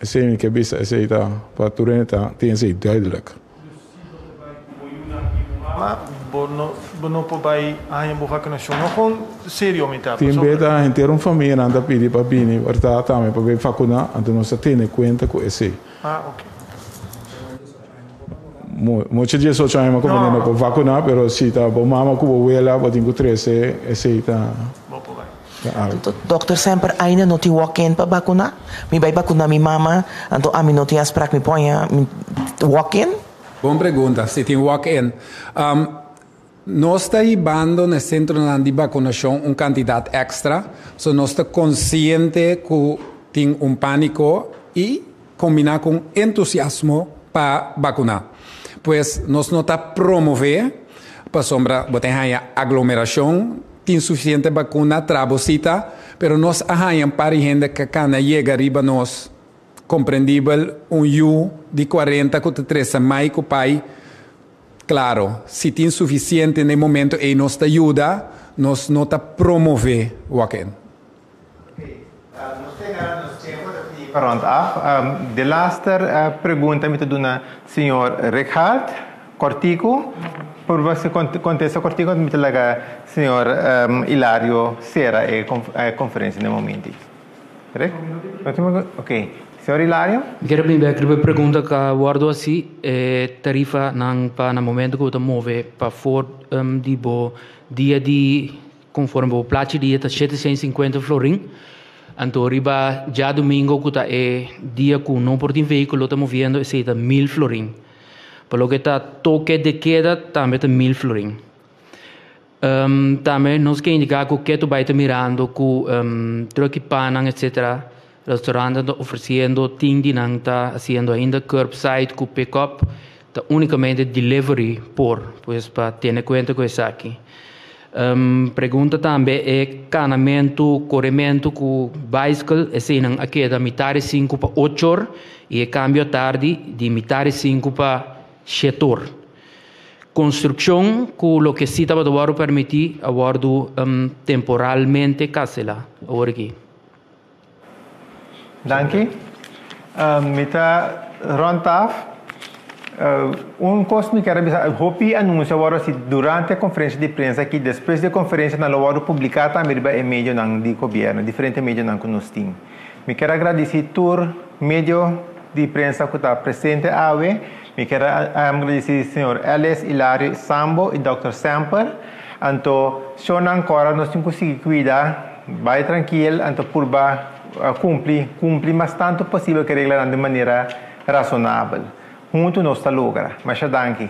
Esei mi ke bisa, esei ta pa tur hende ta tin esei duidelijk. Dus si bo ta bai ku bo yunan i bo mama, bo no bo no por bai haña bo vakunashon. No kon serio mi ta, Tin pasobra. bes ta henter un famia nan ta pidi pa bini bèrdat tambe pa bai vakuná, anto nos ta tene kuenta ku esei. Ah, ok. Mucha 18 aña m'a no por vacuná, pero si ta bo mama cu bo wela bo tin cu trece esey ta algo. Anto dokter semper aina no tin walk in pa vacuná? Mi bay vacuná mi mama, anto ami no tin afspraak mi poña mi walk in? Bon pregunta, si tin walk in. Nos ta hibando na e sentronan di vacunacion un cantidad extra, so nos ta consciente cu tin un panico y combina cu un entusiasmo pa vacuna. Pues nos no ta promove pasobra bo ta haya aglomeracion, tin suficiente vacuna, traha bo cita, pero nos a haya un par di hende cu cana yega riba nos. Comprendibel, un yu di 40 cu ta trece mai cu pai. Claro, si tin suficiente na e momento ey nos ta yuda, nos no ta promove walk-in. Nos ta yega nos tempo ta pidi pa rond af. De laster pregunta mi ta duna señor Righard kortico. Por bo contesta kortico mi ta laga señor Hilario cera e conferencia na e momento ey. Rick? Ok. Señor Hilario? Mi kier bin bek riba e pregunta ku a wòrdu hasi, e tarifanan pa na momento ku bo ta move pafor di bo dia di konforme bo plachi dia ta 750 florin. Anto riba djadumingo ku ta e dia ku no por tin vehíkulo ta moviendo esei ta 1000 florin. Pa loke ta toke de keda tambe ta 1000 florin. Tambe nos ke indiká ku ketu bai ta mirando ku truck i pannan etsetera, restaurantnan ta ofresiendo, tin di nan ta hasiendo ainda curbside ku pick up, ta únikamente delivery por, pues pa tene kuenta ku esaki. Pregunta tambe e kanamentu, korementu ku baiskel, eseinan a keda mitar di sinku pa ochor i e kambio atardi di mitar di sinku pa shetor. Construccion cu loke si tabata wordo permiti a wordo temporalmente cancela awor aki. Danki. Mi ta rond af. Un cos mi kier a bisa, hopi anuncio a wordo haci durante e conferencia di prensa aki, despues di e conferencia nan lo wordo publica tambe riba e medionan di gobierno, diferente medionan cu nos tin. Mi kier a gradici tur medio di prensa cu ta presente awe. Mi kier a gradici señor Ellis, Hilario Sambo y Dòkter Semper. Anto shownan ancora nos tin cu sigui cuida, bay trankil, anto purba cumpli, cumpli mas tanto posibel cu e reglanan di manera razonabel. Hunto nos ta logra. Masha danki.